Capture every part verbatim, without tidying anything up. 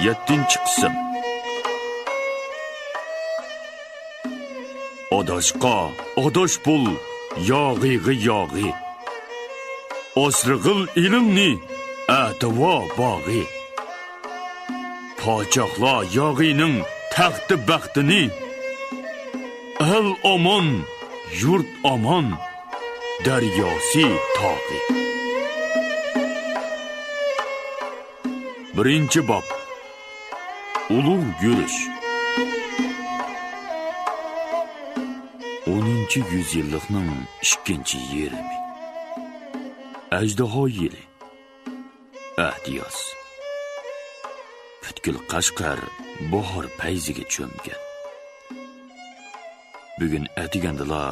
يەتتىنچى قىسىم. ئاداشقا ئاداش بول، ياغىغا ياغى. ئاسرىغىل ئېلىڭنى، ئەتىۋا باغى. پاچاقلا ياغىنىڭ تەختى بەختىنى. ئەل ئامان، يۇرت ئامان، دەرياسى تاغى. بىرىنچى باب. ئۇلۇغ يۈرۈش. ئونىنچى يۈزيىللىقنىڭ ئىككىنچى يېرىمى. ئەجدىھا يىلى. ئەتىياز. پۈتكۈل قەشقەر باھار پەيزىگە چۆمگەن. بۈگۈن ئەتىگەندىلا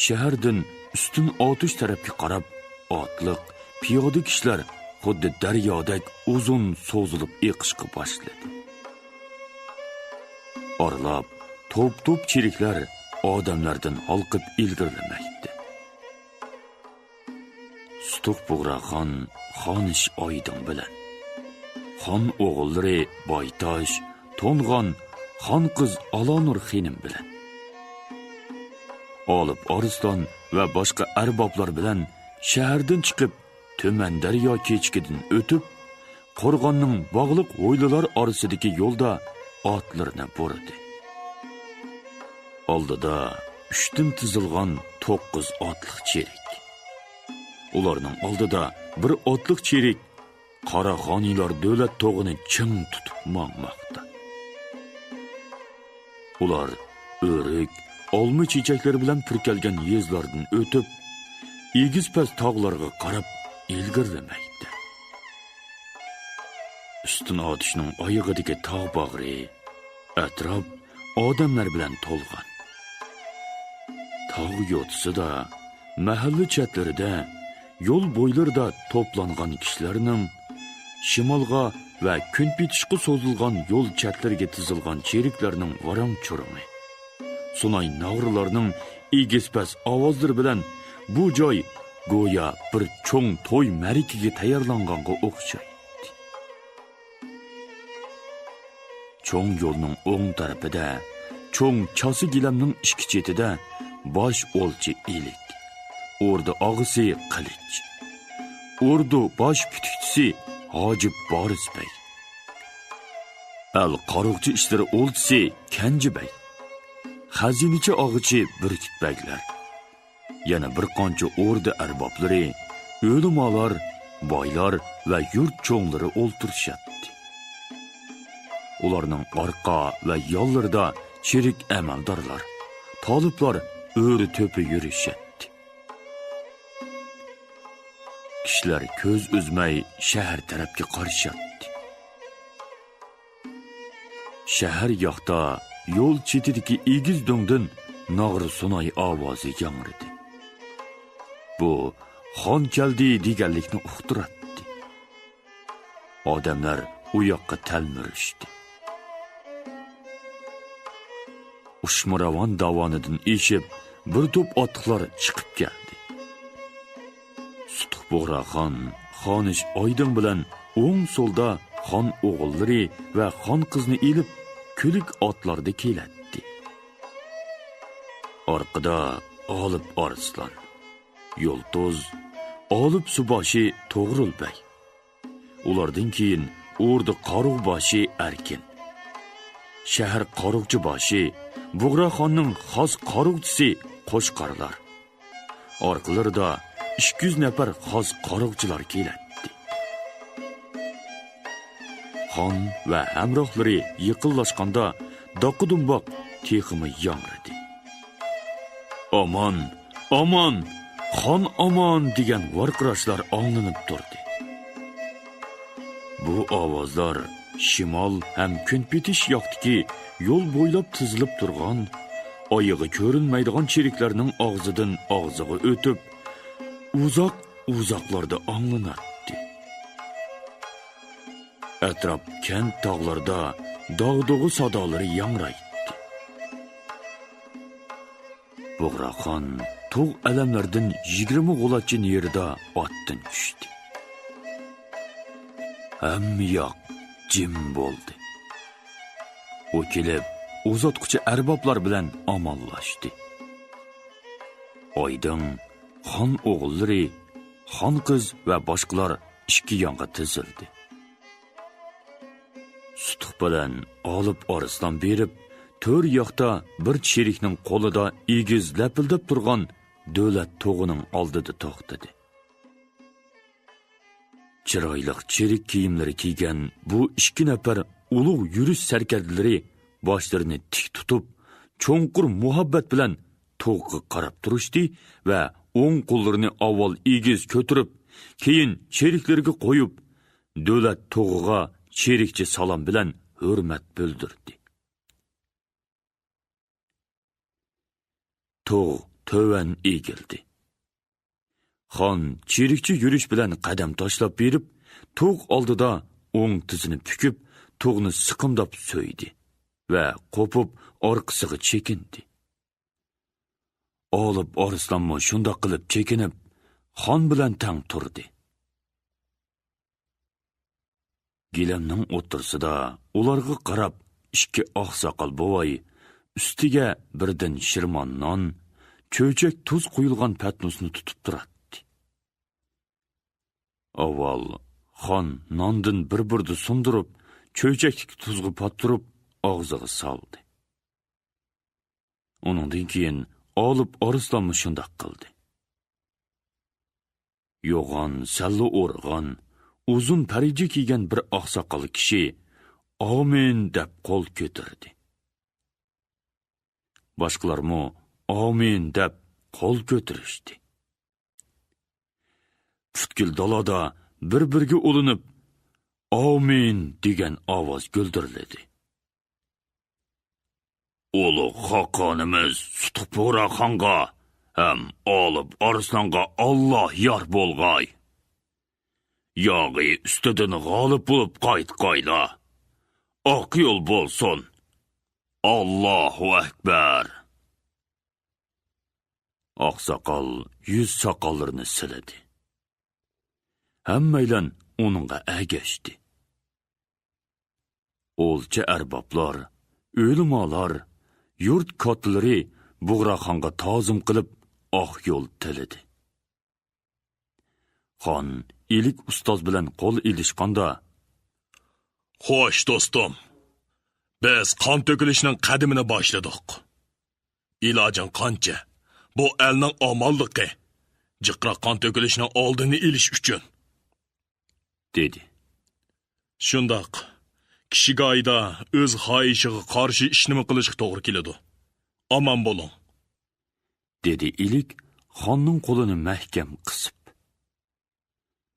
شەھەردىن ئۈستۈن ئاتۇش تەرەپكە قاراپ ئاتلىق، پىيادە كىشىلەر خۇددى دەريادەك ئۇزۇن سوزۇلۇپ ئېقىشقا باشلىدى. ئارىلاپ توپ-توپ چېرىكلەر ئادەملەردىن ھالقىپ ئىلگىرىلىمەكتە. سۇتۇق بۇغراخان خانىش ئايدىڭ بىلەن، خان ئوغۇللىرى بايتاش، تونغان، خان قىز ئالانۇر خېنىم بىلەن، ئالىپ ئارسلان ۋە باشقا ئەربابلار بىلەن شەھەردىن چىقىپ، تۈمەن دەريا كېچىكىدىن ئۆتۈپ، قورغاننىڭ باغلىق ھويلىلار ئارىسىدىكى يولدا ئاتلىرىنى بۇردى. ئالدىدا ئۈچتىن تىزىلغان توققۇز ئاتلىق چېرىك. ئۇلارنىڭ ئالدىدا بىر ئاتلىق چېرىك قاراخانىيلار دۆلەت تۇغىنى چىڭ تۇتۇپ ماڭماقتا. ئۇلار ئۆرۈك، ئالما چېچەكلىرى بىلەن پۈركەلگەن يېزىلاردىن ئۆتۈپ، ئېگىز-پەس تاغلارغا قاراپ ئىلگىرىلىمەكتە. ئۈستۈن ئاتۇشنىڭ ئايىغىدىكى تاغ باغرى ئەتراپ ئادەملەر بىلەن تولغان. تاغ يوتىسىدا، مەھەللە چەتلىرىدە، يول بويلىرىدا توپلانغان كىشىلەرنىڭ، شىمالغا ۋە كۈنپېتىشقا سوزۇلغان يول چەتلىرىگە تىزىلغان چېرىكلەرنىڭ ۋاراڭ-چۇرۇڭى، سۇناي ناغرىلارنىڭ ئېگىز-پەس ئاۋازلىرى بىلەن بۇ جاي گويا بىر چوڭ توي مەرىكىگە تەييارلانغانغا ئوخشايتتى. چوڭ يولنىڭ ئوڭ تەرىپىدە، چوڭ چاسا گىلەمنىڭ ئىككى چېتىدە باش ئولچى ئىلىك، ئوردا ئاغىسى قىلىچ، ئوردا باش پۈتۈكچىسى ھاجىپ بارىس بەگ، ئەل قارۇقچى ئىشلىرى ئولچىسى كەنجى بەگ، خەزىنىچى ئاغىچى بۈركۈت بەگلەر، يەنە بىر قانچە ئوردا ئەربابلىرى، ئۆلىمالار، بايلار ۋە يۇرت چوڭلىرى ئولتۇرۇشاتتى. ئۇلارنىڭ ئارقا ۋە يانلىرىدا چېرىك ئەمەلدارلار، تالىپلار ئۆرە-تۆپە يۈرۈشەتتى. كىشىلەر كۆز ئۈزمەي شەھەر تەرەپكە قارىشاتتى. شەھەر ياقتا يول چېتىدىكى ئېگىز دۆڭدىن ناغرا سۇناي ئاۋازى ياڭرىدى. بۇ خان كەلدى دېگەنلىكنى ئۇقتۇراتتى. ئادەملەر ئۇ ياققا تەلمۈرۈشتى. ئۇشمۇراۋان داۋانىدىن ئېشىپ، بىر توپ ئاتلىقلار چىقىپ كەلدى. سۇتۇق بۇغراخان، خانىش ئايدىڭ بىلەن ئوڭ-سولدا خان ئوغۇللىرى ۋە خان قىزنى ئېلىپ، كۈلۈك ئاتلاردا كېلەتتى. ئارقىدا ئالىپ ئارسلان، يۇلتۇز، ئالىپ سۇباشى توغرۇل بەگ. ئۇلاردىن كېيىن ئوردا قارۇغ باشى ئەركىن، شەھەر قارۇغچى باشى، بۇغراخاننىڭ خاس قارۇغچىسى قوچقارلار. ئارقىلىرىدا ئىككى يۈز نەپەر خاس قارۇغچىلار كېلەتتى. خان ۋە ھەمراھلىرى يېقىنلاشقاندا داققا-دۇمباق تېخىمۇ ياڭرىدى. «ئامان، ئامان، خان ئامان!» دېگەن ۋارقىراشلار ئاڭلىنىپ تۇردى. بۇ ئاۋازلار شىمال ھەم كۈنپېتىش ياقتىكى يول بويلاپ تىزىلىپ تۇرغان، ئايىغى كۆرۈنمەيدىغان چېرىكلەرنىڭ ئاغزىدىن ئاغزىغا ئۆتۈپ، ئۇزاق-ئۇزاقلاردا ئاڭلىناتتى. ئەتراپ كەنت تاغلىرىدا داغدۇغا سادالىرى ياڭرايتتى. بۇغراخان بۇغ ئەلەملىرىدىن يىگىرمە غۇلاچچا نېرىدا ئاتتىن چۈشتى. ھەممە ياق جىم بولدى. ئۇ كېلىپ، ئۇزاتقۇچى ئەربابلار بىلەن ئامانلاشتى. ئايدىڭ، خان ئوغۇللىرى، خان قىز ۋە باشقىلار ئىككى يانغا تىزىلدى. سۇتۇق بىلەن ئالىپ ئارسلان بېرىپ، تۆر ياقتا بىر چېرىكنىڭ قولىدا ئېگىز لەپىلدەپ تۇرغان دۆلەت تۇغىنىڭ ئالدىدا توختىدى. چىرايلىق چېرىك كىيىملىرى كىيگەن بۇ ئىككى نەپەر ئۇلۇغ يۈرۈش سەركەردىلىرى باشلىرىنى تىك تۇتۇپ، چوڭقۇر مۇھەببەت بىلەن تۇغقا قاراپ تۇرۇشتى ۋە ئوڭ قوللىرىنى ئاۋۋال ئېگىز كۆتۈرۈپ، كېيىن چېرىكلىرىگە قويۇپ، دۆلەت تۇغىغا چېرىكچە سالام بىلەن ھۆرمەت بىلدۈردى. تۇغ تۆۋەن ئېگىلدى. خان چىرىكچە يۈرۈش بىلەن قەدەم تاشلاپ بېرىپ، تۇغ ئالدىدا ئوڭ تىزىنى پۈكۈپ، تۇغنى سىقىمداپ سۆيدى ۋە قوپۇپ ئارقىسىغا چېكىندى. ئالىپ ئارسلانمۇ شۇنداق قىلىپ چېكىنىپ، خان بىلەن تەڭ تۇردى. گىلەمنىڭ ئوتتۇرىسىدا ئۇلارغا قاراپ ئىككى ئاقساقال بوۋاي ئۈستىگە بىردىن شىرمان نان، چۆچەك تۇز قۇيۇلغان پەتنۇسنى تۇتۇپ تۇراتتى. ئاۋۋال خان ناندىن بىر بۇردا سۇندۇرۇپ، چۆچەكتىكى تۇزغا پاتتۇرۇپ، ئاغزىغا سالدى. ئۇنىڭدىن كېيىن ئالىپ ئارسلانمۇ شۇنداق قىلدى. يوغان سەللە ئورىغان، ئۇزۇن پەرىجە كىيگەن بىر ئاقساقال كىشى «ئامىن» دەپ قول كۆتۈردى. باشقىلارمۇ «ئامىن» دەپ قول كۆتۈرۈشتى. پۈتكۈل دالادا بىر-بىرىگە ئۇلىنىپ «ئامىن» دېگەن ئاۋاز گۈلدۈرلىدى. ئۇلۇغ خاقانىمىز سۇتۇق بۇغراخانغا ھەم ئالىپ ئارسلانغا ئاللا يار بولغاي. ياغى ئۈستىدىن غالىپ بولۇپ قايتقايلا. ئاق يول بولسۇن. ئاللاھۇ ئەكبەر. ئاقساقال يۈز ساقاللىرىنى سىلىدى. ھەممەيلەن ئۇنىڭغا ئەگەشتى. ئولجا ئەربابلار، ئۆلىمالار، يۇرت كاتتىلىرى بۇغراخانغا تازىم قىلىپ، ئاق يول تىلىدى. خان ئىلىك ئۇستاز بىلەن قول ئېلىشقاندا، «خوش، دوستۇم، بىز قان تۆكۈلۈشنىڭ قەدىمىنى باشلىدۇق. ئىلاجىڭ قانچە، بۇ ئەلنىڭ ئامانلىقى، جىقراق قان تۆكۈلۈشنىڭ ئالدىنى ئېلىش ئۈچۈن» دېدى. «شۇنداق، كىشىگاھىدا ئۆز خاھىشىغا قارشى ئىشنىمۇ قىلىشقا توغرا كېلىدۇ. ئامان بولۇڭ» دېدى ئىلىك خاننىڭ قولىنى مەھكەم قىسىپ.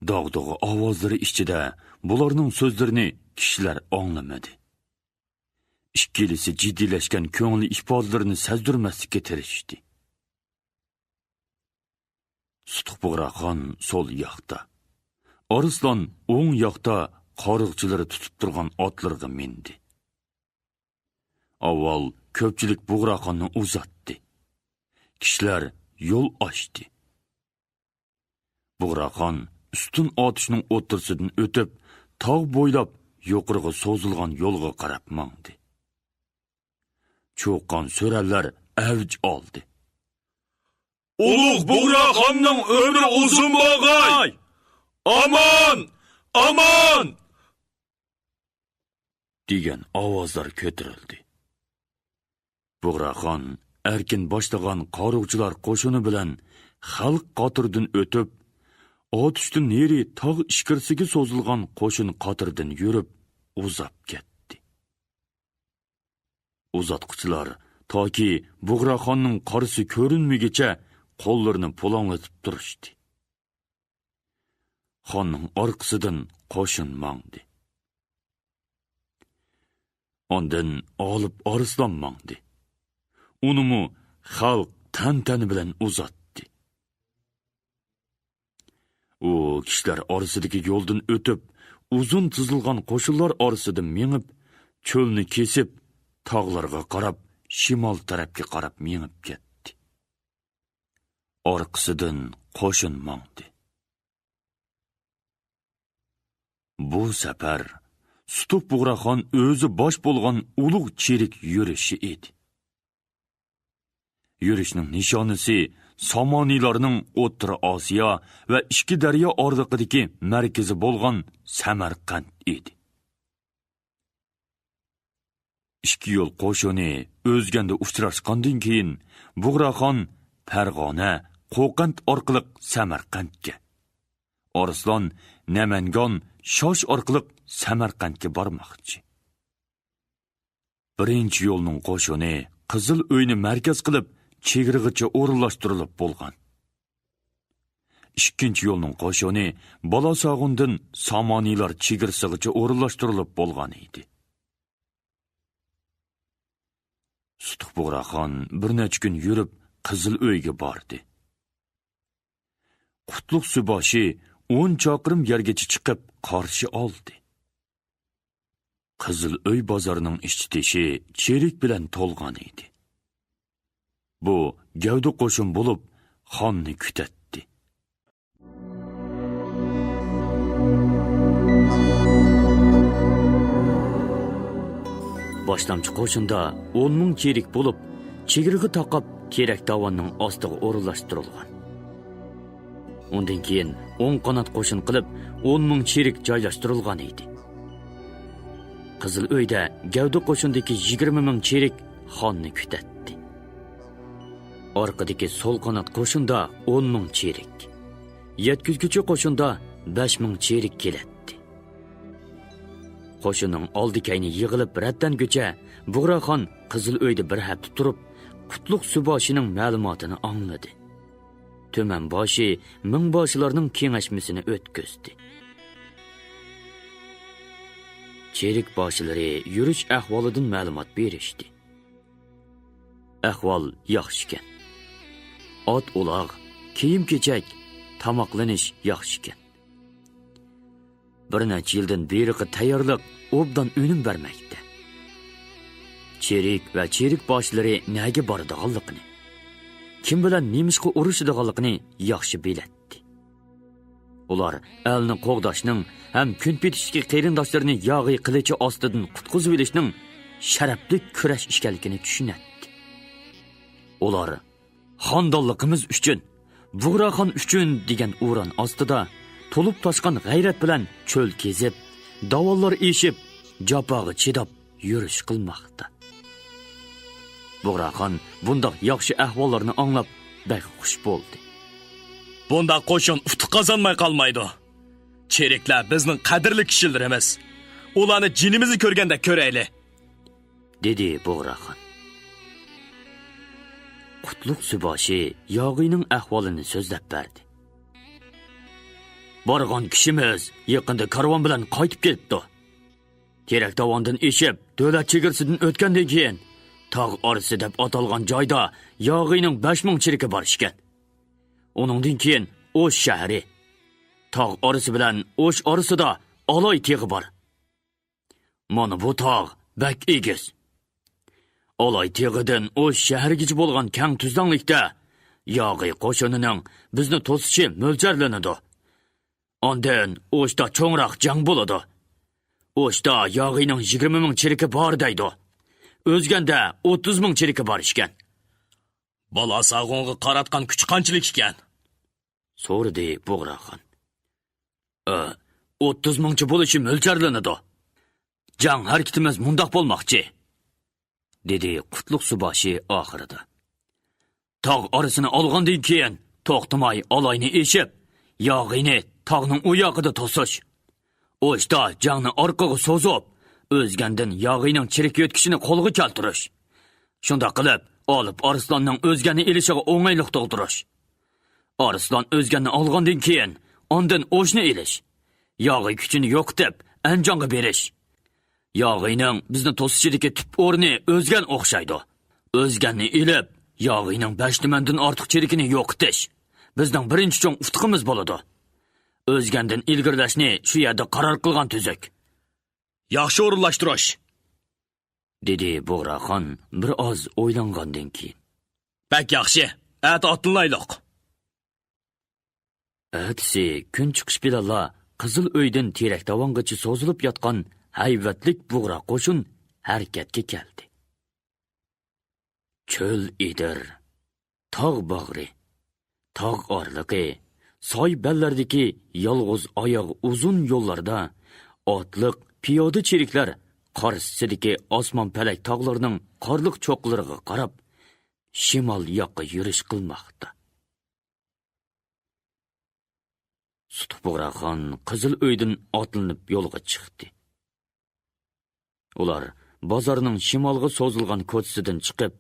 داغدۇغا ئاۋازلىرى ئىچىدە بۇلارنىڭ سۆزلىرىنى كىشىلەر ئاڭلىمىدى. ئىككىلىسى جىددىيلەشكەن كۆڭۈل ئىپادىلىرىنى سەزدۈرمەسلىككە تىرىشتى. سۇتۇق بۇغراخان سول ياقتا، ئارسلان ئوڭ ياقتا قارۇقچىلىرى تۇتۇپ تۇرغان ئاتلىرىغا مىندى. ئاۋۋال كۆپچىلىك بۇغراخاننى ئۇزاتتى. كىشىلەر يول ئاچتى. بۇغراخان ئۈستۈن ئاتۇشنىڭ ئوتتۇرىسىدىن ئۆتۈپ، تاغ بويلاپ يۇقىرىغا سوزۇلغان يولغا قاراپ ماڭدى. چۇقان-سۈرەنلەر ئەۋج ئالدى. «ئۇلۇغ بۇغراخاننىڭ ئۆمرى ئۇزۇن بولغاي! ئامان! ئامان!» دېگەن ئاۋازلار كۆتۈرۈلدى. بۇغراخان ئەركىن باشلىغان قارۇقچىلار قوشۇنى بىلەن خەلق قاتىرىدىن ئۆتۈپ، ئاتۇشتىن نېرى تاغ ئىچكىرىسىگە سوزۇلغان قوشۇن قاتىرىدىن يۈرۈپ ئۇزاپ كەتتى. ئۇزاتقۇچىلار تاكى بۇغراخاننىڭ قارىسى كۆرۈنمىگۈچە قوللىرىنى پۇلاڭلىتىپ تۇرۇشتى. خاننىڭ ئارقىسىدىن قوشۇن ماڭدى. ئاندىن ئالىپ ئارسلان ماڭدى. ئۇنىمۇ خەلق تەنتەنە بىلەن ئۇزاتتى. ئۇ كىشىلەر ئارىسىدىكى يولدىن ئۆتۈپ، ئۇزۇن تىزىلغان قوشۇنلار ئارىسىدا مېڭىپ، چۆلنى كېسىپ، تاغلارغا قاراپ، شىمال تەرەپكە قاراپ مېڭىپ كەتتى. ئارقىسىدىن قوشۇن ماڭدى. بۇ سەپەر سۇتۇق بۇغراخان ئۆزى باش بولغان ئۇلۇغ چېرىك يۈرۈشى ئىدى. يۈرۈشنىڭ نىشانىسى سامانىيلارنىڭ ئوتتۇرا ئاسىيا ۋە ئىككى دەريا ئارىلىقىدىكى مەركىزى بولغان سەمەرقەنت ئىدى. ئىككى يول قوشۇنى ئۆزگەندە ئۇچراشقاندىن كېيىن، بۇغراخان پەرغانە، قوقەنت ئارقىلىق سەمەرقەنتكە، ئارسلان، نەمەنگان، شاش ئارقىلىق سەمەرقەنتكە بارماقچى. بىرىنچى يولنىڭ قوشۇنى قىزىل ئۆينى مەركەز قىلىپ، چېگرىغىچە ئورۇنلاشتۇرۇلۇپ بولغان. ئىككىنچى يولنىڭ قوشۇنى بالاساغۇندىن سامانىيلار چېگرىسىغىچە ئورۇنلاشتۇرۇلۇپ بولغان ئىدى. سۇتۇق بۇغراخان بىر نەچچە كۈن يۈرۈپ، قىزىل ئۆيگە باردى. قۇتلۇق سۇباشى ئون چاقىرىم يەرگىچە چىقىپ قارشى ئالدى. قىزىل ئۆي بازىرىنىڭ ئىچى-تېشى چېرىك بىلەن تولغان ئىدى. بۇ گەۋدە قوشۇن بولۇپ، خاننى كۈتەتتى. باشلامچى قوشۇندا ئون مىڭ چېرىك بولۇپ، چېگرىغا تاقاپ، تېرەك داۋاننىڭ ئاستىغا ئورۇنلاشتۇرۇلغان. ئۇندىن كېيىن ئوڭ قانات قوشۇن قىلىپ، ئون مىڭ چېرىك جايلاشتۇرۇلغان ئىدى. قىزىل ئۆيدە گەۋدە قوشۇندىكى يىگىرمە مىڭ چېرىك خاننى كۈتەتتى. ئارقىدىكى سول قانات قوشۇندا ئون مىڭ چېرىك، يەتكۈزگۈچى قوشۇندا بەش مىڭ چېرىك كېلەتتى. قوشۇننىڭ ئالدى-كەينى يىغىلىپ رەتلەنگۈچە، بۇغراخان قىزىل ئۆيدە بىر ھەپتە تۇرۇپ، قۇتلۇق سۇباشىنىڭ مەلۇماتىنى ئاڭلىدى. تۈمەن باشى مىڭباشىلارنىڭ كېڭەشمىسىنى ئۆتكۈزدى. چېرىك باشلىرى يۈرۈش ئەھۋالىدىن مەلۇمات بېرىشتى. ئەھۋال ياخشىكەن. ئات-ئۇلاغ، كىيىم-كېچەك، تاماقلىنىش ياخشىكەن. بىر نەچچە يىلدىن بېرىقى تەييارلىق ئوبدان ئۈنۈم بەرمەكتە. چېرىك ۋە چېرىك باشلىرى نەگە بارىدىغانلىقىنى، كىم بىلەن نېمىشقا ئۇرۇشىدىغانلىقىنى ياخشى بىلەتتى. ئۇلار ئەلنى قوغداشنىڭ ھەم كۈن پېتىشتىكى قېرىنداشلىرىنى ياغىي قىلىچى ئاستىدىن قۇتقۇزۇۋېلىشنىڭ شەرەپلىك كۈرەش ئىكەنلىكىنى چۈشىنەتتى. ئۇلار خاندانلىقىمىز ئۈچۈن، بۇغراخان ئۈچۈن دېگەن ئۇران ئاستىدا تولۇپ تاشقان غەيرەت بىلەن چۆل كېزىپ، داۋانلار ئېشىپ، جاپاغا چىداپ يۈرۈش قىلماقتا. بۇغراخان بۇنداق ياخشى ئەھۋاللارنى ئاڭلاپ بەك خۇش بولدى. بۇنداق قوشۇن ئۇتۇق قازانماي قالمايدۇ. چېرىكلەر بىزنىڭ قەدىرلىك كىشىلىرىمىز. ئۇلارنى جېنىمىزنى كۆرگەندەك كۆرەيلى. دېدى بۇغراخان. قۇتلۇق سۇباشى ياغىينىڭ ئەھۋالىنى سۆزلەپ بەردى. بارغان كىشىمىز يېقىندا كارۋان بىلەن قايتىپ كېلىپتۇ. تېرەك داۋاندىن ئېشىپ، دۆلەت چېگرىسىدىن ئۆتكەندىن كېيىن، تاغ ئارىسى دەپ ئاتالغان جايدا ياغىينىڭ بەش مىڭ چېرىكى بار ئىكەن. ئۇنىڭدىن كېيىن ئوش شەھىرى. تاغ ئارىسى بىلەن ئوش ئارىسىدا ئالاي تېغى بار. مانا بۇ تاغ بەك ئېگىز. ئالاي تېغىدىن ئوش شەھىرىگىچە بولغان كەڭ تۈزلەڭلىكتە ياغىي قوشۇنىنىڭ بىزنى توسۇشى مۆلچەرلىنىدۇ. ئاندىن ئوشتا چوڭراق جەڭ بولىدۇ. ئوشتا ياغىينىڭ يىگىرمە مىڭ چېرىكى بار دەيدۇ. ئۆزگەندە ئوتتۇز مىڭ چېرىكى بار ئىكەن. بالاساغۇنغا قاراتقان كۈچ قانچىلىك ئىكەن؟ سورىدى بۇغراخان. ئە، ئوتتۇز مىڭچە بولۇشى مۆلچەرلىنىدۇ. جەڭ ھەرىكىتىمىز مۇنداق بولماقچى، دېدى قۇتلۇق سۇباشى ئاخىرىدا. تاغ ئارىسىنى ئالغاندىن كېيىن، توختىماي ئالاينى ئېشىپ، ياغىينى تاغنىڭ ئۇ ياقىدا توسۇش. ئوشتا جەڭنى ئارقىغا سوزۇپ، ئۆزگەندىن ياغىينىڭ چېرىك يۆتكىشىنى قولغا كەلتۈرۈش. شۇنداق قىلىپ، ئالىپ ئارسلاننىڭ ئۆزگەننى ئېلىشىغا ئوڭايلىق تۇغدۇرۇش. ئارسلان ئۆزگەننى ئالغاندىن كېيىن، ئاندىن ئوشنى ئېلىش. ياغىي كۈچىنى يوقىتىپ، ئەنجانغا بېرىش. ياغىينىڭ بىزنى توسۇشىدىكى تۈپ ئورنى ئۆزگەن ئوخشايدۇ. ئۆزگەننى ئېلىپ، ياغىينىڭ بەش تۈمەندىن ئارتۇق چېرىكىنى يوقىتىش بىزنىڭ بىرىنچى چوڭ ئۇتۇقىمىز بولىدۇ. ئۆزگەندىن ئىلگىرىلەشنى شۇ يەردە قارار قىلغان تۈزۈك. ياخشى ئورۇنلاشتۇرۇش، دېدى بۇغراخان بىر ئاز ئويلانغاندىن كېيىن. بەك ياخشى، ئەتە ئاتلىنايلۇق. ئەتىسى كۈن چىقىش بىلەنلا قىزىل ئۆيدىن تېرەك داۋانغىچە سوزۇلۇپ ياتقان ھەيۋەتلىك بۇغرا قوشۇن ھەرىكەتكە كەلدى. چۆل ئېدىر، تاغ باغرى، تاغ ئارىلىقى، ساي بەللەردىكى يالغۇز ئاياغ ئۇزۇن يوللاردا ئاتلىق، پىيادە چېرىكلەر قارشىسىدىكى ئاسمان پەلەك تاغلىرىنىڭ قارلىق چوققىلىرىغا قاراپ، شىمال ياققا يۈرۈش قىلماقتا. سۇتۇق بۇغراخان قىزىل ئۆيدىن ئاتلىنىپ يولغا چىقتى. ئۇلار بازارنىڭ شىمالغا سوزۇلغان كوچىسىدىن چىقىپ،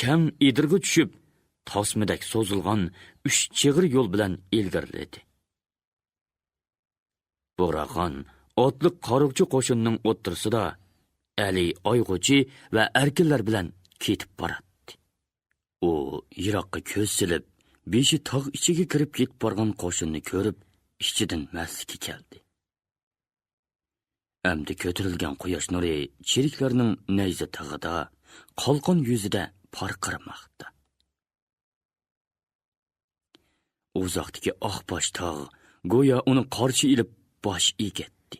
كەڭ ئېدىرغا چۈشۈپ، تاسمىدەك سوزۇلغان ئۈچ چىغىر يول بىلەن ئىلگىرىلىدى. بۇغراخان ئاتلىق قارۇقچى قوشۇننىڭ ئوتتۇرىسىدا ئەلى ئايغۇچى ۋە ئەركىنلەر بىلەن كېتىپ باراتتى. ئۇ يىراققا كۆز سېلىپ، بېشى تاغ ئىچىگە كىرىپ كېتىپ بارغان قوشۇننى كۆرۈپ، ئىچىدىن مەستلىككە كەلدى. ئەمدى كۆتۈرۈلگەن قۇياش نۇرى چېرىكلەرنىڭ نەيزە تېغىدا، قالقان يۈزىدە پارقىرىماقتا. ئۇزاقتىكى ئاق باش تاغ گويا ئۇنى قارشى ئېلىپ باش ئېگەتتى.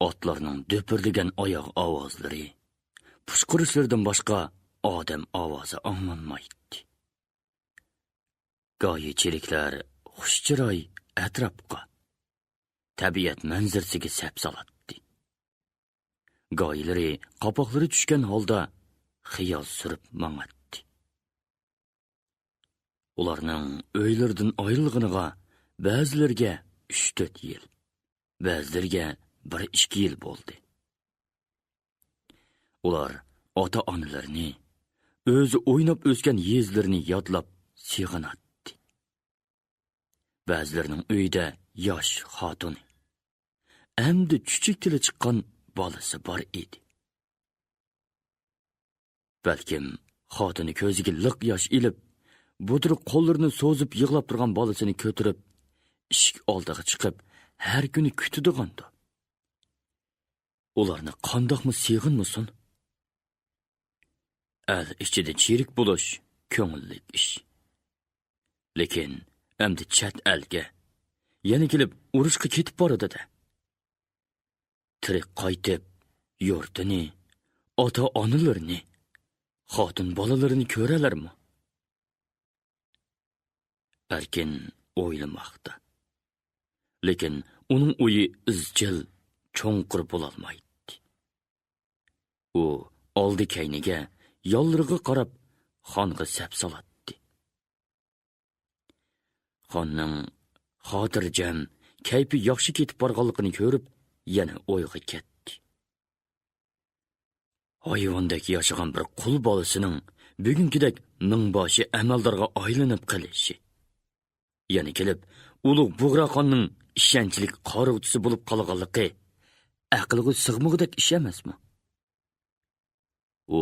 ئاتلارنىڭ دۈپۈرلىگەن ئاياغ ئاۋازلىرى، پۇشقۇرۇشلىرىدىن باشقا ئادەم ئاۋازى ئاڭلانمايتتى. گايى چېرىكلەر خۇش چىراي ئەتراپقا، تەبىئەت مەنزىرىسىگە سەپ سالاتتى. گايىلىرى قاپاقلىرى چۈشكەن ھالدا خىيال سۈرۈپ ماڭاتتى. ئۇلارنىڭ ئۆيلىرىدىن ئايرىلغىنىغا بەزىلىرىگە ئۈچ تۆت يىل، بەزىلىرىگە بىر ئىككى يىل بولدى. ئۇلار ئاتا-ئانىلىرىنى، ئۆزى ئويناپ ئۆسكەن يېزىلىرىنى يادلاپ سېغىناتتى. بەزىلىرىنىڭ ئۆيىدە ياش خاتۇنى، ئەمدى چۈچۈك تىلى چىققان بالىسى بار ئىدى. بەلكىم خاتۇنى كۆزىگە لىق ياش ئېلىپ، بۇدرۇق قوللىرىنى سوزۇپ يىغلاپ تۇرغان بالىسىنى كۆتۈرۈپ، ئىشىك ئالدىغا چىقىپ، ھەر كۈنى كۈتىدىغاندۇ. ئۇلارنى قانداقمۇ سېغىنمىسۇن؟ ئەل ئىچىدە چىرىك بولۇش كۆڭۈللۈك ئىش. لېكىن ئەمدى چەت ئەلگە، يەنە كېلىپ ئۇرۇشقا كېتىپ بارىدۇ-دە. تىرىك قايتىپ، يۇرتىنى، ئاتا-ئانىلىرىنى، خاتۇن بالىلىرىنى كۆرەلەرمۇ؟ ئەركىن ئويلىماقتا. لېكىن ئۇنىڭ ئويى ئىزچىل، چوڭقۇر بولالمايتتى. ئۇ ئالدى كەينىگە، يانلىرىغا قاراپ خانغا سەپ سالاتتى. خاننىڭ خاتىرجەم، كەيپى ياخشى كېتىپ بارغانلىقىنى كۆرۈپ، يەنە ئويغا كەتتى. ھايۋاندەك ياشىغان بىر قۇل بالىسىنىڭ بۈگۈنكىدەك مىڭباشى ئەمەلدارغا ئايلىنىپ قېلىشى، يەنە كېلىپ ئۇلۇغ بۇغراخاننىڭ ئىشەنچلىك قارۇقچىسى بولۇپ قالغانلىقى ئەقىلگە سىغمىغۇدەك ئىش ئەمەسمۇ؟ ئۇ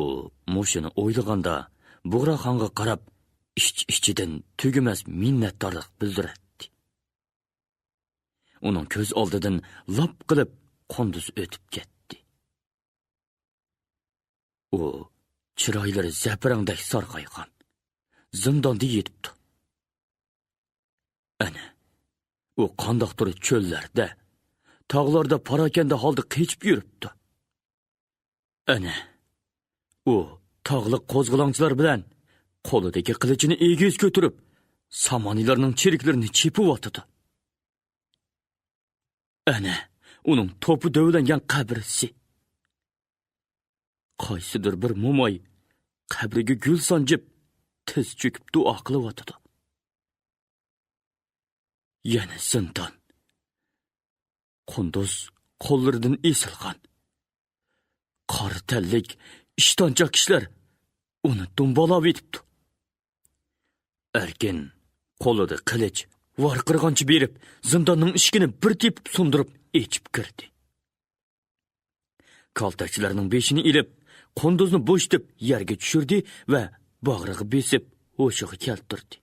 مۇشۇنى ئويلىغاندا، بۇغراخانغا قاراپ ئىچ-ئىچىدىن تۈگىمەس مىننەتدارلىق بىلدۈرەتتى. ئۇنىڭ كۆز ئالدىدىن لاپ قىلىپ قۇندۇز ئۆتۈپ كەتتى. ئۇ چىرايلىرى زەپىرەڭدەك سارغايغان، زىنداندا يېتىپتۇ. ئەنە، ئۇ قانداقتۇر چۆللەردە، تاغلاردا پاراكەندە ھالدا قېچىپ يۈرۈپتۇ. ئەنە، ئۇ تاغلىق قوزغىلاڭچىلار بىلەن قولىدىكى قىلىچىنى ئېگىز كۆتۈرۈپ، سامانىلارنىڭ چېرىكلىرىنى چېپىۋاتىدۇ. ئەنە، ئۇنىڭ توپا دۆۋىلەنگەن قەبرىسى. قايسىدۇر بىر موماي قەبرىگە گۈل سانجىپ، تىز چۆكۈپ دۇئا قىلىۋاتىدۇ. يەنە زىندان. قۇندۇز قوللىرىدىن ئېسىلغان. قارا تەنلىك، ئىشتانچاق كىشىلەر ئۇنى دۇمبالاۋېتىپتۇ. ئەركىن قولىدا قىلىچ ۋارقىرىغانچە بېرىپ، زىنداننىڭ ئىشىكىنى بىر تېپىپ سۇندۇرۇپ ئېچىپ كىردى. كالتەكچىلەرنىڭ بېشىنى ئېلىپ، قۇندۇزنى بوشىتىپ يەرگە چۈشۈردى ۋە باغرىغا بېسىپ ھوشىغا كەلتۈردى.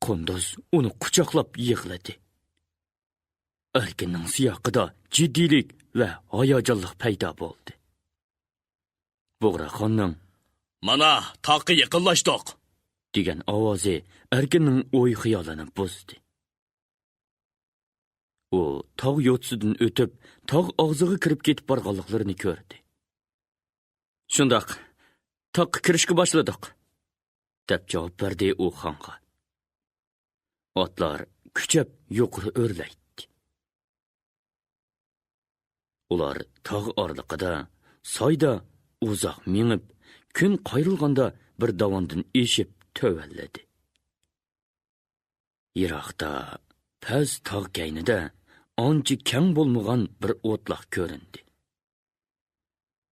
قۇندۇز ئۇنى قۇچاقلاپ يىغلىدى. ئەركىننىڭ سىياقىدا جىددىيلىك ۋە ھاياجانلىق پەيدا بولدى. بۇغراخاننىڭ، مانا، تاغقا يېقىنلاشتۇق. دېگەن ئاۋازى ئەركىننىڭ ئوي-خىيالىنى بۇزدى. ئۇ تاغ يوتىسىدىن ئۆتۈپ، تاغ ئاغزىغا كىرىپ كېتىپ بارغانلىقلىرىنى كۆردى. «شۇنداق، تاغقا كىرىشكە باشلىدۇق»، دەپ جاۋاب بەردى ئۇ خانغا. ئاتلار كۈچەپ يۇقىرى ئۆرلەيتتى. ئۇلار تاغ ئارىلىقىدا، سايدا ئۇزاق مېڭىپ، كۈن قايرىلغاندا بىر داۋاندىن ئېشىپ تۆۋەنلىدى. يىراقتا، پەس تاغ كەينىدە ئانچە كەڭ بولمىغان بىر ئوتلاق كۆرۈندى.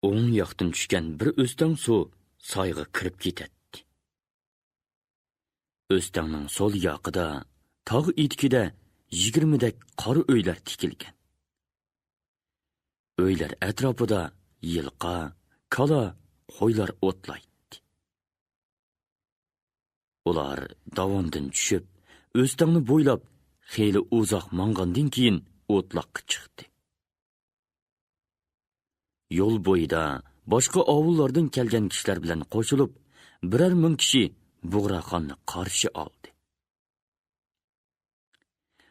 ئوڭ ياقتىن چۈشكەن بىر ئۆستەڭ سۇ سايغا كىرىپ كېتەتتى. ئۆستەڭنىڭ سول ياقىدا تاغ ئېتىكىدە يىگىرمىدەك قارا ئۆيلەر تىكىلگەن. ئۆيلەر ئەتراپىدا يىلقا، كالا، قويلار ئوتلايتتى. ئۇلار داۋاندىن چۈشۈپ، ئۆستەڭنى بويلاپ خېلى ئۇزاق ماڭغاندىن كېيىن ئوتلاققا چىقتى. يول بويىدا باشقا ئاۋۇللاردىن كەلگەن كىشىلەر بىلەن قوشۇلۇپ، بىرەر مىڭ كىشى بۇغراخاننى قارشى ئالدى.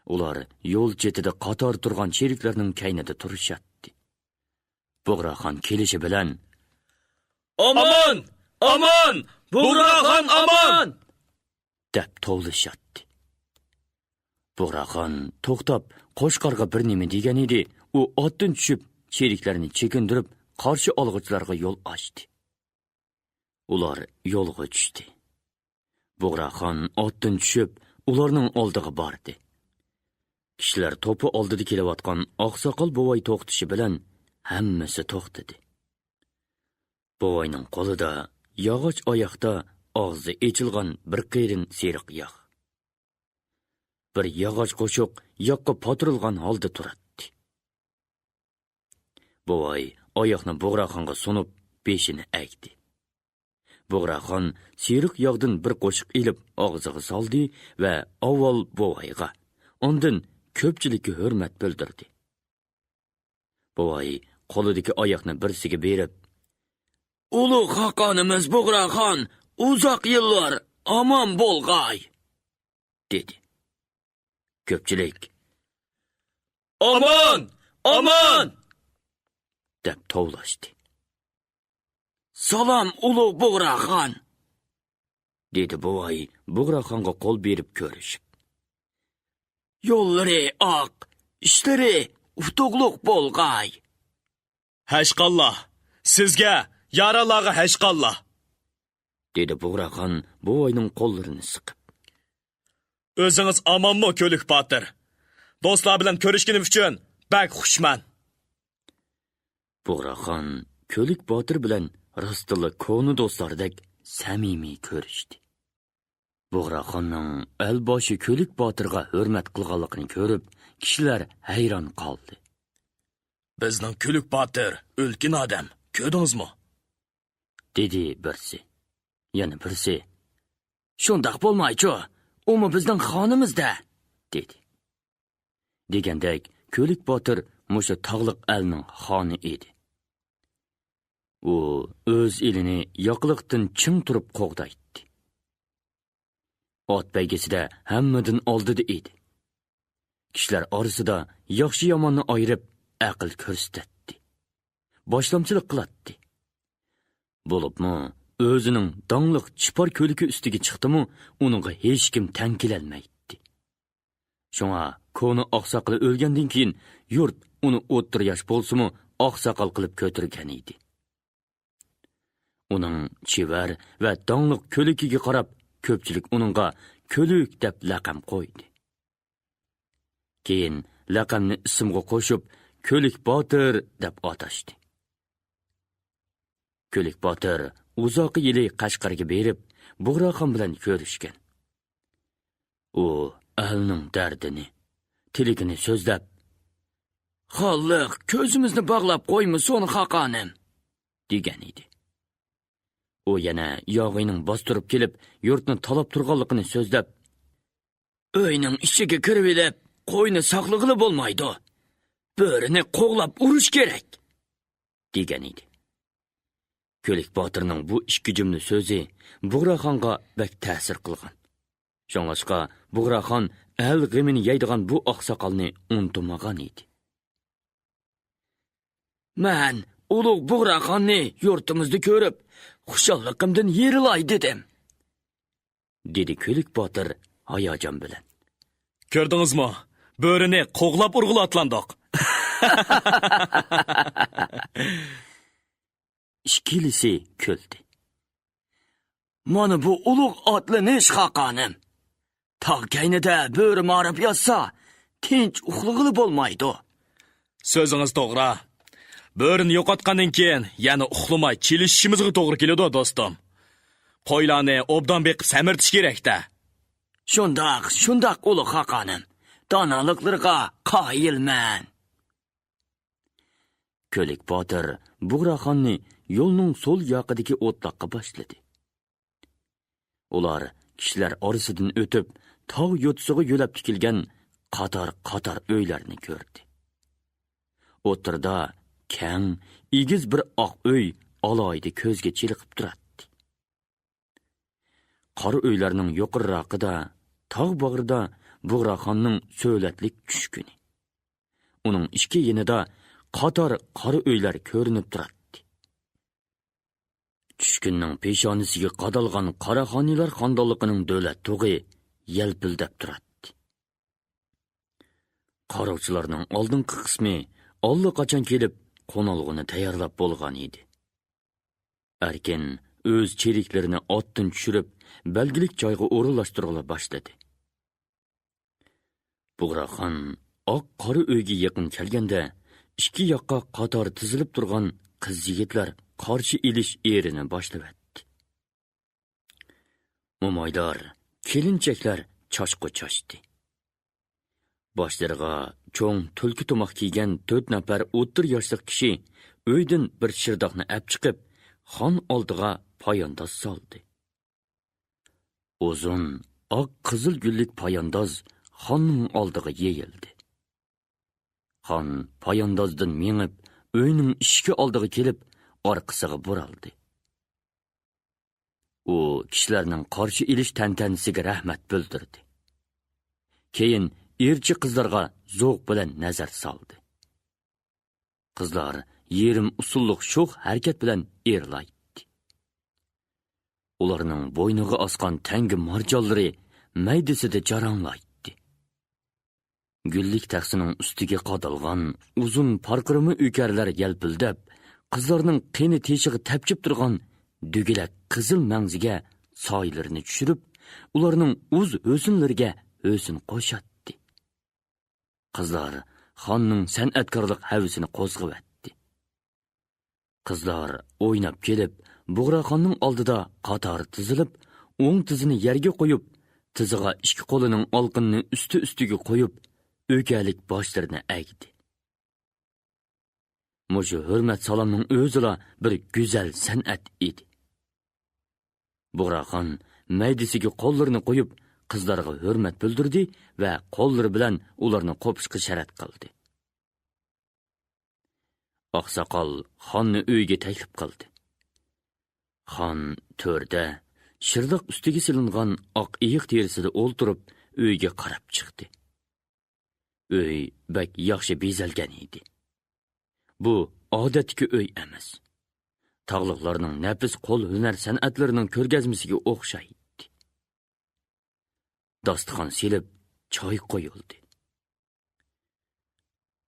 ئۇلار يول چېتىدە قاتار تۇرغان چېرىكلەرنىڭ كەينىدە تۇرۇشاتتى. بۇغراخان كېلىشى بىلەن، «ئامان! ئامان! بۇغراخان ئامان!» دەپ توۋلىشاتتى. بۇغراخان توختاپ، قوچقارغا بىر نېمە دېگەن ئىدى، ئۇ ئاتتىن چۈشۈپ، چېرىكلەرنى چېكىندۈرۈپ، قارشى ئالغۇچىلارغا يول ئاچتى. ئۇلار يولغا چۈشتى. بۇغراخان ئاتتىن چۈشۈپ، ئۇلارنىڭ ئالدىغا باردى. كىشىلەر توپى ئالدىدا كېلىۋاتقان ئاقساقال بوۋاي توختىشى بىلەن ھەممىسى توختىدى. بوۋاينىڭ قولىدا ياغاچ ئاياقتا ئاغزى ئېچىلغان بىر قېرىن سېرىق ياغ. بىر ياغاچ قوشۇق ياغقا پاتۇرۇلغان ھالدا تۇراتتى. بوۋاي ئاياقنى بۇغراخانغا سۇنۇپ، بېشىنى ئەگدى. بۇغراخان سېرىق ياغدىن بىر قوشۇق ئېلىپ ئاغزىغا سالدى ۋە ئاۋۋال بوۋايغا، ئاندىن كۆپچىلىككە ھۆرمەت بىلدۈردى. بوۋاي قولىدىكى ئاياقنى بىرسىگە بېرىپ، «ئۇلۇغ خاقانىمىز بۇغراخان ئۇزاق يىللار ئامان بولغاي!» دېدى. كۆپچىلىك، «ئامان! ئامان!» دەپ توۋلاشتى. «سالام، ئۇلۇغ بۇغراخان!» دېدى بوۋاي بۇغراخانغا قول بېرىپ كۆرۈشۈپ. «يوللىرى ئاق، ئىشلىرى ئۇتۇقلۇق بولغاي!» «ھەشقاللا! سىزگە، يارانلارغا ھەشقاللا!» دېدى بۇغراخان بوۋاينىڭ قوللىرىنى سىقىپ. «ئۆزىڭىز ئامانمۇ، كۆلۈك باتۇر؟ دوستلار بىلەن كۆرۈشكىنىم ئۈچۈن بەك خۇشمەن.» بۇغراخان كۆلۈك باتۇر بىلەن راستتىنلا كونا دوستلاردەك سەمىمىي كۆرۈشتى. بۇغراخاننىڭ ئەلباشى كۆلۈك باتۇرغا ھۆرمەت قىلغانلىقىنى كۆرۈپ، كىشىلەر ھەيران قالدى. «بىزنىڭ كۆلۈك باتۇر ئۈلكىن ئادەم، كۆردىڭىزمۇ؟» دېدى بىرسى. يەنە بىرسى، «شۇنداق بولمايچۇ، ئۇمۇ بىزنىڭ خانىمىز-دە!» دېدى. دېگەندەك، كۆلۈك باتۇر مۇشۇ تاغلىق ئەلنىڭ خانى ئىدى. ئۇ ئۆز ئېلىنى ياقىلىقتىن چىڭ تۇرۇپ قوغدايتتى. ئات بەيگىسىدە ھەممىدىن ئالدىدا ئىدى. كىشىلەر ئارىسىدا ياخشى-ياماننى ئايرىپ، ئەقىل كۆرسىتەتتى. باشلامچىلىق قىلاتتى. بولۇپمۇ ئۆزىنىڭ داڭلىق چىپار كۆلۈكى ئۈستىگە چىقتىمۇ، ئۇنىڭغا ھېچكىم تەڭ كېلەلمەيتتى. شۇڭا كونا ئاقساقىلى ئۆلگەندىن كېيىن، يۇرت ئۇنى ئوتتۇرا ياش بولسىمۇ، ئاقساقال قىلىپ كۆتۈرگەن ئىدى. ئۇنىڭ چېۋەر ۋە داڭلىق كۆلۈكىگە قاراپ، كۆپچىلىك ئۇنىڭغا كۆلۈك دەپ لەقەم قويدى. كېيىن لەقەمنى ئىسىمغا قوشۇپ، كۆلۈك باتۇر دەپ ئاتاشتى. كۆلۈك باتۇر ئۇزاقى يىلى قەشقەرگە بېرىپ، بۇغراخان بىلەن كۆرۈشكەن. ئۇ ئەلنىڭ دەردىنى، تىلىكىنى سۆزلەپ، «خانلىق كۆزىمىزنى باغلاپ قويمىسۇن، خاقانىم!» دېگەن ئىدى. ئۇ يەنە ياغىينىڭ باستۇرۇپ كېلىپ، يۇرتنى تالاپ تۇرغانلىقىنى سۆزلەپ، «ئۆينىڭ ئىچىگە كىرىۋېلىپ، قوينى ساقلىغىلى بولمايدۇ. بۆرىنى قوغلاپ ئۇرۇش كېرەك!» دېگەن ئىدى. كۆلۈك باتۇرنىڭ بۇ ئىككى جۈملە سۆزى بۇغراخانغا بەك تەسىر قىلغان. شۇڭلاشقا بۇغراخان ئەل غېمىنى يەيدىغان بۇ ئاقساقالنى ئۇنتۇمىغان ئىدى. «مەن ئۇلۇغ بۇغراخاننى يۇرتىمىزدا كۆرۈپ، خۇشاللىقىمدىن يېرىلاي دېدىم.» دېدى كۆلۈك باتۇر ھاياجان بىلەن. «كۆردىڭىزمۇ؟ بۆرىنى قوغلاپ ئۇرغىلى ئاتلاندۇق.» ئىككىلىسى كۈلدى. «مانا بۇ ئۇلۇغ ئاتلىنىش، خاقانىم. تاغ كەينىدە بۆرە ماراپ ياتسا، تىنچ ئۇخلىغىلى بولمايدۇ.» «سۆزىڭىز توغرا. بۆرىنى يوقاتقاندىن كېيىن يەنە ئۇخلىماي چېلىشىشىمىزغا توغرا كېلىدۇ، دوستۇم. قويلارنى ئوبدان بېقىپ سەمرىتىش كېرەك-دە.» «شۇنداق، شۇنداق، ئۇلۇغ خاقانىم. دانالىقلىرىغا قايىلمەن.» كۆلۈك باتۇر بۇغراخاننى يولنىڭ سول ياقىدىكى ئوتلاققا باشلىدى. ئۇلار كىشىلەر ئارىسىدىن ئۆتۈپ، تاغ يوتىسىغا يۆلەپ تىكىلگەن قاتار-قاتار ئۆيلەرنى كۆردى. ئوتتۇرىدا كەڭ، ئېگىز بىر ئاق ئۆي ئالاھىدە كۆزگە چېلىقىپ تۇراتتى. قارا ئۆيلەرنىڭ يۇقىرىراقىدا، تاغ باغرىدا بۇغراخاننىڭ سۆلەتلىك چۈشكۈنى. ئۇنىڭ ئىككى يېنىدا قاتار قارا ئۆيلەر كۆرۈنۈپ تۇراتتى. چۈشكۈننىڭ پېشانىسىگە قادالغان قاراخانىيلار خاندانلىقىنىڭ دۆلەت تۇغى يەلپىلدەپ تۇراتتى. قاراۋۇلچىلارنىڭ ئالدىنقى قىسمى ئاللىقاچان كېلىپ، قونالغۇنى تەييارلاپ بولغان ئىدى. ئەركىن ئۆز چېرىكلىرىنى ئاتتىن چۈشۈرۈپ، بەلگىلىك جايغا ئورۇنلاشتۇرغىلى باشلىدى. بۇغراخان ئاق قارا ئۆيگە يېقىن كەلگەندە، ئىككى ياققا قاتار تىزىلىپ تۇرغان قىز-يىگىتلەر قارشى ئېلىش ئېرىنى باشلىۋەتتى. مومايلار، كېلىنچەكلەر چاچقۇ چاچتى. باشلىرىغا چوڭ تۈلكە تۇماق كىيگەن تۆت نەپەر ئوتتۇرا ياشلىق كىشى ئۆيدىن بىر شىرداقنى ئەپ چىقىپ، خان ئالدىغا پايانداز سالدى. ئۇزۇن ئاق قىزىل گۈللۈك پايانداز خاننىڭ ئالدىغا يېيىلدى. خان پاياندازدىن مېڭىپ، ئۆينىڭ ئىشىكى ئالدىغا كېلىپ، ئارقىسىغا بۇرالدى. ئۇ كىشىلەرنىڭ قارشى ئېلىش تەنتەنىسىگە رەھمەت بىلدۈردى. كېيىن ئېرچى قىزلارغا زوق بىلەن نەزەر سالدى. قىزلار يېرىم ئۇسسۇللۇق شوخ ھەرىكەت بىلەن ئېرىلايتتى. ئۇلارنىڭ بوينىغا ئاسقان تەڭگە مارجانلىرى مەيدىسىدە جاراڭلايتتى. گۈللۈك تەخسىنىڭ ئۈستىگە قادالغان ئۇزۇن پارقىرىما ئۆكەرلەر يەلپىلدەپ، قىزلارنىڭ قېنى تېشىغا تەپچىپ تۇرغان دۈگىلەك قىزىل مەڭزىگە سايىلىرىنى چۈشۈرۈپ، ئۇلارنىڭ ئۇز ھۆسنلىرىگە ھۆسن قوشاتتى. قىزلار خاننىڭ سەنئەتكارلىق ھەۋىسىنى قوزغىۋەتتى. قىزلار ئويناپ كېلىپ، بۇغراخاننىڭ ئالدىدا قاتار تىزىلىپ، ئوڭ تىزىنى يەرگە قويۇپ، تىزىغا ئىككى قولىنىڭ ئالىقىنىنى ئۈستى-ئۈستىگە قويۇپ، ئۆكەلىك باشلىرىنى ئەگدى. مۇشۇ ھۆرمەت سالامنىڭ ئۆزىلا بىر گۈزەل سەنئەت ئىدى. بۇغراخان مەيدىسىگە قوللىرىنى قويۇپ، قىزلارغا ھۆرمەت بىلدۈردى ۋە قوللىرى بىلەن ئۇلارنى قوپۇشقا شەرەت قىلدى. ئاقساقال خاننى ئۆيگە تەكلىپ قىلدى. خان تۆردە، شىرداق ئۈستىگە سېلىنغان ئاق ئېيىق تېرىسىدە ئولتۇرۇپ، ئۆيگە قاراپ چىقتى. ئۆي بەك ياخشى بېزەلگەن ئىدى. بۇ ئادەتتىكى ئۆي ئەمەس. تاغلىقلارنىڭ نەپىس قول ھۈنەر سەنئەتلىرىنىڭ كۆرگەزمىسىگە ئوخشايتتى. داستىخان سېلىپ، چاي قويۇلدى.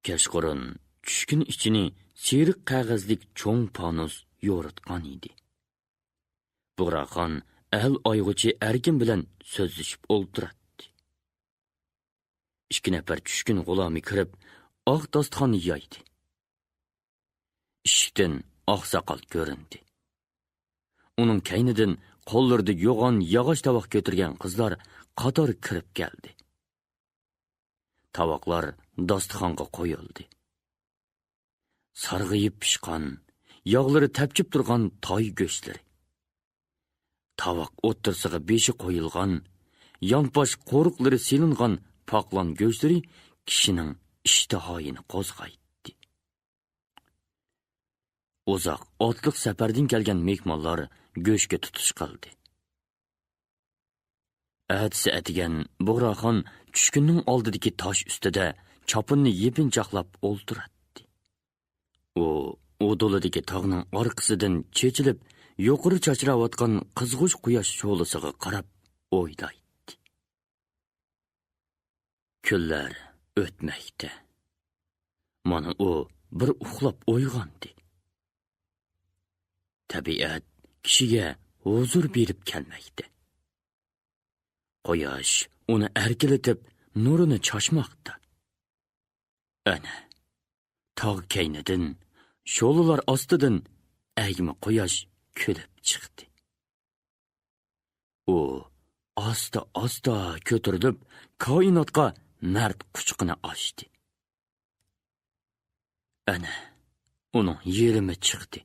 كەچقۇرۇن چۈشكۈن ئىچىنى سېرىق قەغەزلىك چوڭ پانۇس يورۇتقان ئىدى. بۇغراخان ئەل ئايغۇچى ئەركىن بىلەن سۆزلىشىپ ئولتۇراتتى. ئىككى نەپەر چۈشكۈن غۇلامى كىرىپ، ئاق داستىخاننى يايدى. ئىشىكتىن ئاقساقال كۆرۈندى. ئۇنىڭ كەينىدىن قوللىرىدا يوغان ياغاچ تاۋاق كۆتۈرگەن قىزلار قاتار كىرىپ كەلدى. تاۋاقلار داستىخانغا قويۇلدى. سارغىيىپ پىشقان، ياغلىرى تەپچىپ تۇرغان تاي گۆشلىرى. تاۋاق ئوتتۇرىسىغا بېشى قويۇلغان، يانپاش قورۇقلىرى سېلىنغان پاقلان گۆشلىرى كىشىنىڭ ئىشتىھايىنى قوزغايتتى. ئۇزاق ئاتلىق سەپەردىن كەلگەن مېھمانلار گۆشكە تۇتۇش قىلدى. ئەتىسى ئەتىگەن بۇغراخان چۈشكۈننىڭ ئالدىدىكى تاش ئۈستىدە چاپىنىنى يېپىنچاقلاپ ئولتۇراتتى. ئۇ ئۇدۇلىدىكى تاغنىڭ ئارقىسىدىن چېچىلىپ، يۇقىرى چاچراۋاتقان قىزغۇچ قۇياش شولىسىغا قاراپ ئويلايتتى. كۈنلەر ئۆتمەكتە. مانا ئۇ بىر ئۇخلاپ ئويغاندى. تەبىئەت كىشىگە ھۇزۇر بېرىپ كەلمەكتە. قۇياش ئۇنى ئەركىلىتىپ، نۇرىنى چاچماقتا. ئەنە، تاغ كەينىدىن، شولىلار ئاستىدىن ئەگمە قۇياش كۈلۈپ چىقتى. ئۇ ئاستا-ئاستا كۆتۈرۈلۈپ، كائىناتقا مەرد قۇچىقىنى ئاچتى. ئەنە، ئۇنىڭ يېرىمى چىقتى.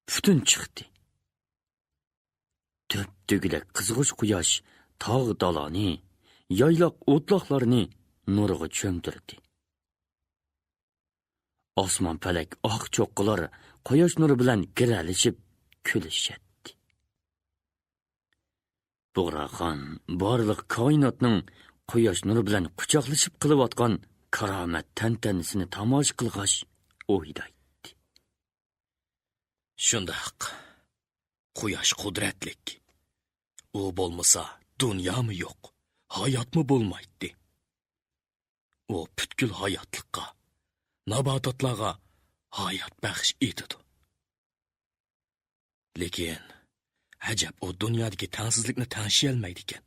پۈتۈن چىقتى. تۈپتۈگىلەك قىزغۇچ قۇياش تاغ-دالانى، يايلاق-ئوتلاقلارنى نۇرىغا چۆمدۈردى. ئاسمان پەلەك ئاق چوققىلار قۇياش نۇرى بىلەن گىرەلىشىپ كۈلۈشەتتى. بۇغراخان بارلىق كائىناتنىڭ قۇياش نۇرى بىلەن قۇچاقلىشىپ قىلىۋاتقان كارامەت تەنتەنىسىنى تاماشا قىلغاچ ئويلايتتى. شۇنداق. قۇياش قۇدرەتلىك. ئۇ بولمىسا دۇنيامۇ يوق، ھاياتمۇ بولمايتتى. ئۇ پۈتكۈل ھاياتلىققا، ناباتاتلارغا ھايات بەخش ئېتىدۇ. لېكىن، ئەجەب ئۇ دۇنيادىكى تەڭسىزلىكنى تەڭشىيەلمەيدىكەن.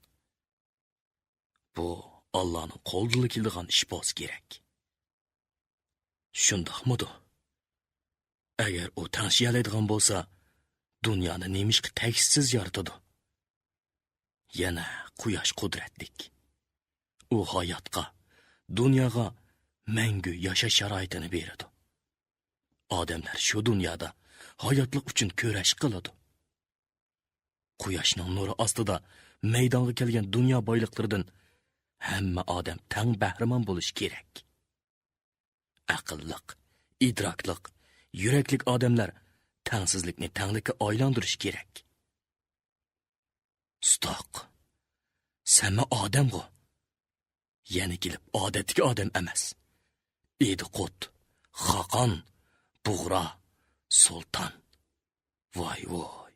بۇ ئاللانىڭ قولىدىلا كېلىدىغان ئىش بولسا كېرەك. شۇنداقمىدۇ؟ ئەگەر ئۇ تەڭشىيەلەيدىغان بولسا، دۇنيانى نېمىشقا تەكشىسىز يارىتىدۇ؟ يەنە قۇياش قۇدرەتلىك. ئۇ ھاياتقا، دۇنياغا مەڭگۈ ياشاش شارائىتىنى بېرىدۇ. ئادەملەر شۇ دۇنيادا ھاياتلىق ئۈچۈن كۈرەش قىلىدۇ. قۇياشنىڭ نۇرى ئاستىدا مەيدانغا كەلگەن دۇنيا بايلىقلىرىدىن ھەممە ئادەم تەڭ بەھرىمەن بولۇشى كېرەك. ئەقىللىق، ئىدراكلىق، يۈرەكلىك ئادەملەر تەڭسىزلىكنى تەڭلىككە ئايلاندۇرۇشى كېرەك. ئۇستاق، سەنمۇ ئادەمغۇ؟ يەنە كېلىپ ئادەتتىكى ئادەم ئەمەس. ئىدىقۇت، خاقان، بۇغرا، سۇلتان. ۋاي ۋاي،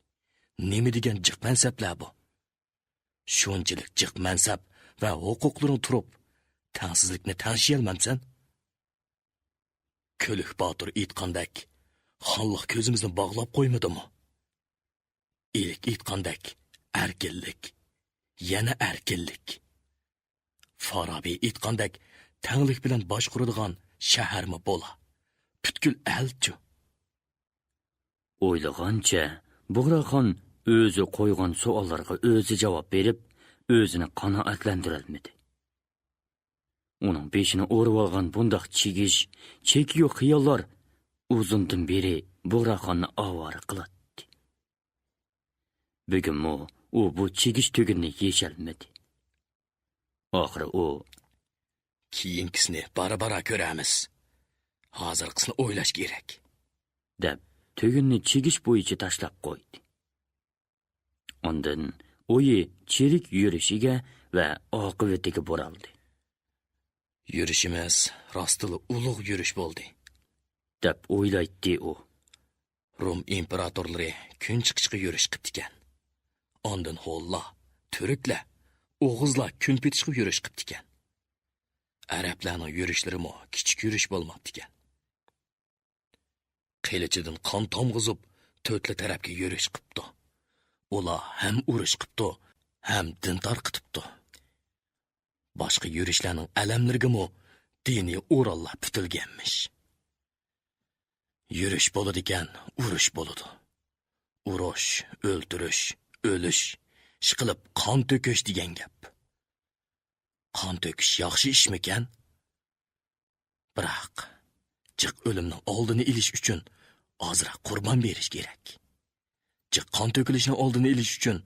نېمە دېگەن جىق مەنسەپلەر بۇ! شۇنچىلىك جىق مەنسەپ ۋە ھوقۇقلىرىڭ تۇرۇپ، تەڭسىزلىكنى تەڭشىيەلمەمسەن؟ كۈلۈك باتۇر ئېيتقاندەك، خانلىق كۆزىمىزنى باغلاپ قويمىدىمۇ؟ ئىلىك ئېيتقاندەك، ئەركىنلىك، يەنە ئەركىنلىك. فارابى ئېيتقاندەك، تەڭلىك بىلەن باشقۇرىدىغان شەھەرمۇ بولا، پۈتكۈل ئەلچۇ. ئويلىغانچە، بۇغراخان ئۆزى قويغان سوئاللارغا ئۆزى جاۋاب بېرىپ، ئۆزىنى قانائەتلەندۈرەلمىدى. ئۇنىڭ بېشىنى ئورىۋالغان بۇنداق چىگىش، چېكى يوق خىياللار ئۇزۇندىن بېرى بۇغراخاننى ئاۋارە قىلاتتى. بۈگۈنمۇ ئۇ بۇ چىگىش تۈگۈننى يېشەلمىدى. ئاخىرى ئۇ، «كېيىنكىسىنى بارا-بارا كۆرەرمىز. ھازىرقىسىنى ئويلاش كېرەك.» دەپ، تۈگۈننى چىگىش بويىچە تاشلاپ قويدى. ئاندىن ئويى چېرىك يۈرۈشىگە ۋە ئاقىۋىتىگە بۇرالدى. «يۈرۈشىمىز راستلا ئۇلۇغ يۈرۈش بولدى.» دەپ ئويلايتتى ئۇ. «روم ئىمپېراتورلىرى كۈن چىقىشقا يۈرۈش قىپتىكەن. ئاندىن ھونلار، تۈركلەر، ئوغۇزلار كۈن پېتىشقا يۈرۈش قىپتىكەن. ئەرەبلەرنىڭ يۈرۈشلىرىمۇ كىچىك يۈرۈش بولماپتىكەن. قىلىچىدىن قان تامغۇزۇپ، تۆتلا تەرەپكە يۈرۈش قىپتۇ. ئۇلار ھەم ئۇرۇش قىپتۇ، ھەم دىن تارقىتىپتۇ. باشقا يۈرۈشلەرنىڭ ئەلەملىرىگىمۇ دىنىي ئورۇنلار پۈتۈلگەنمىش. يۈرۈش بولىدىكەن، ئۇرۇش بولىدۇ. ئۇرۇش، ئۆلتۈرۈش، ئۆلۈش، ئىشقىلىپ قان تۆكۈش دېگەن گەپ. قان تۆكۈش ياخشى ئىشمىكەن؟ بىراق، جىق ئۆلۈمنىڭ ئالدىنى ئېلىش ئۈچۈن ئازراق قۇربان بېرىش كېرەك. جىق قان تۆكۈلۈشنىڭ ئالدىنى ئېلىش ئۈچۈن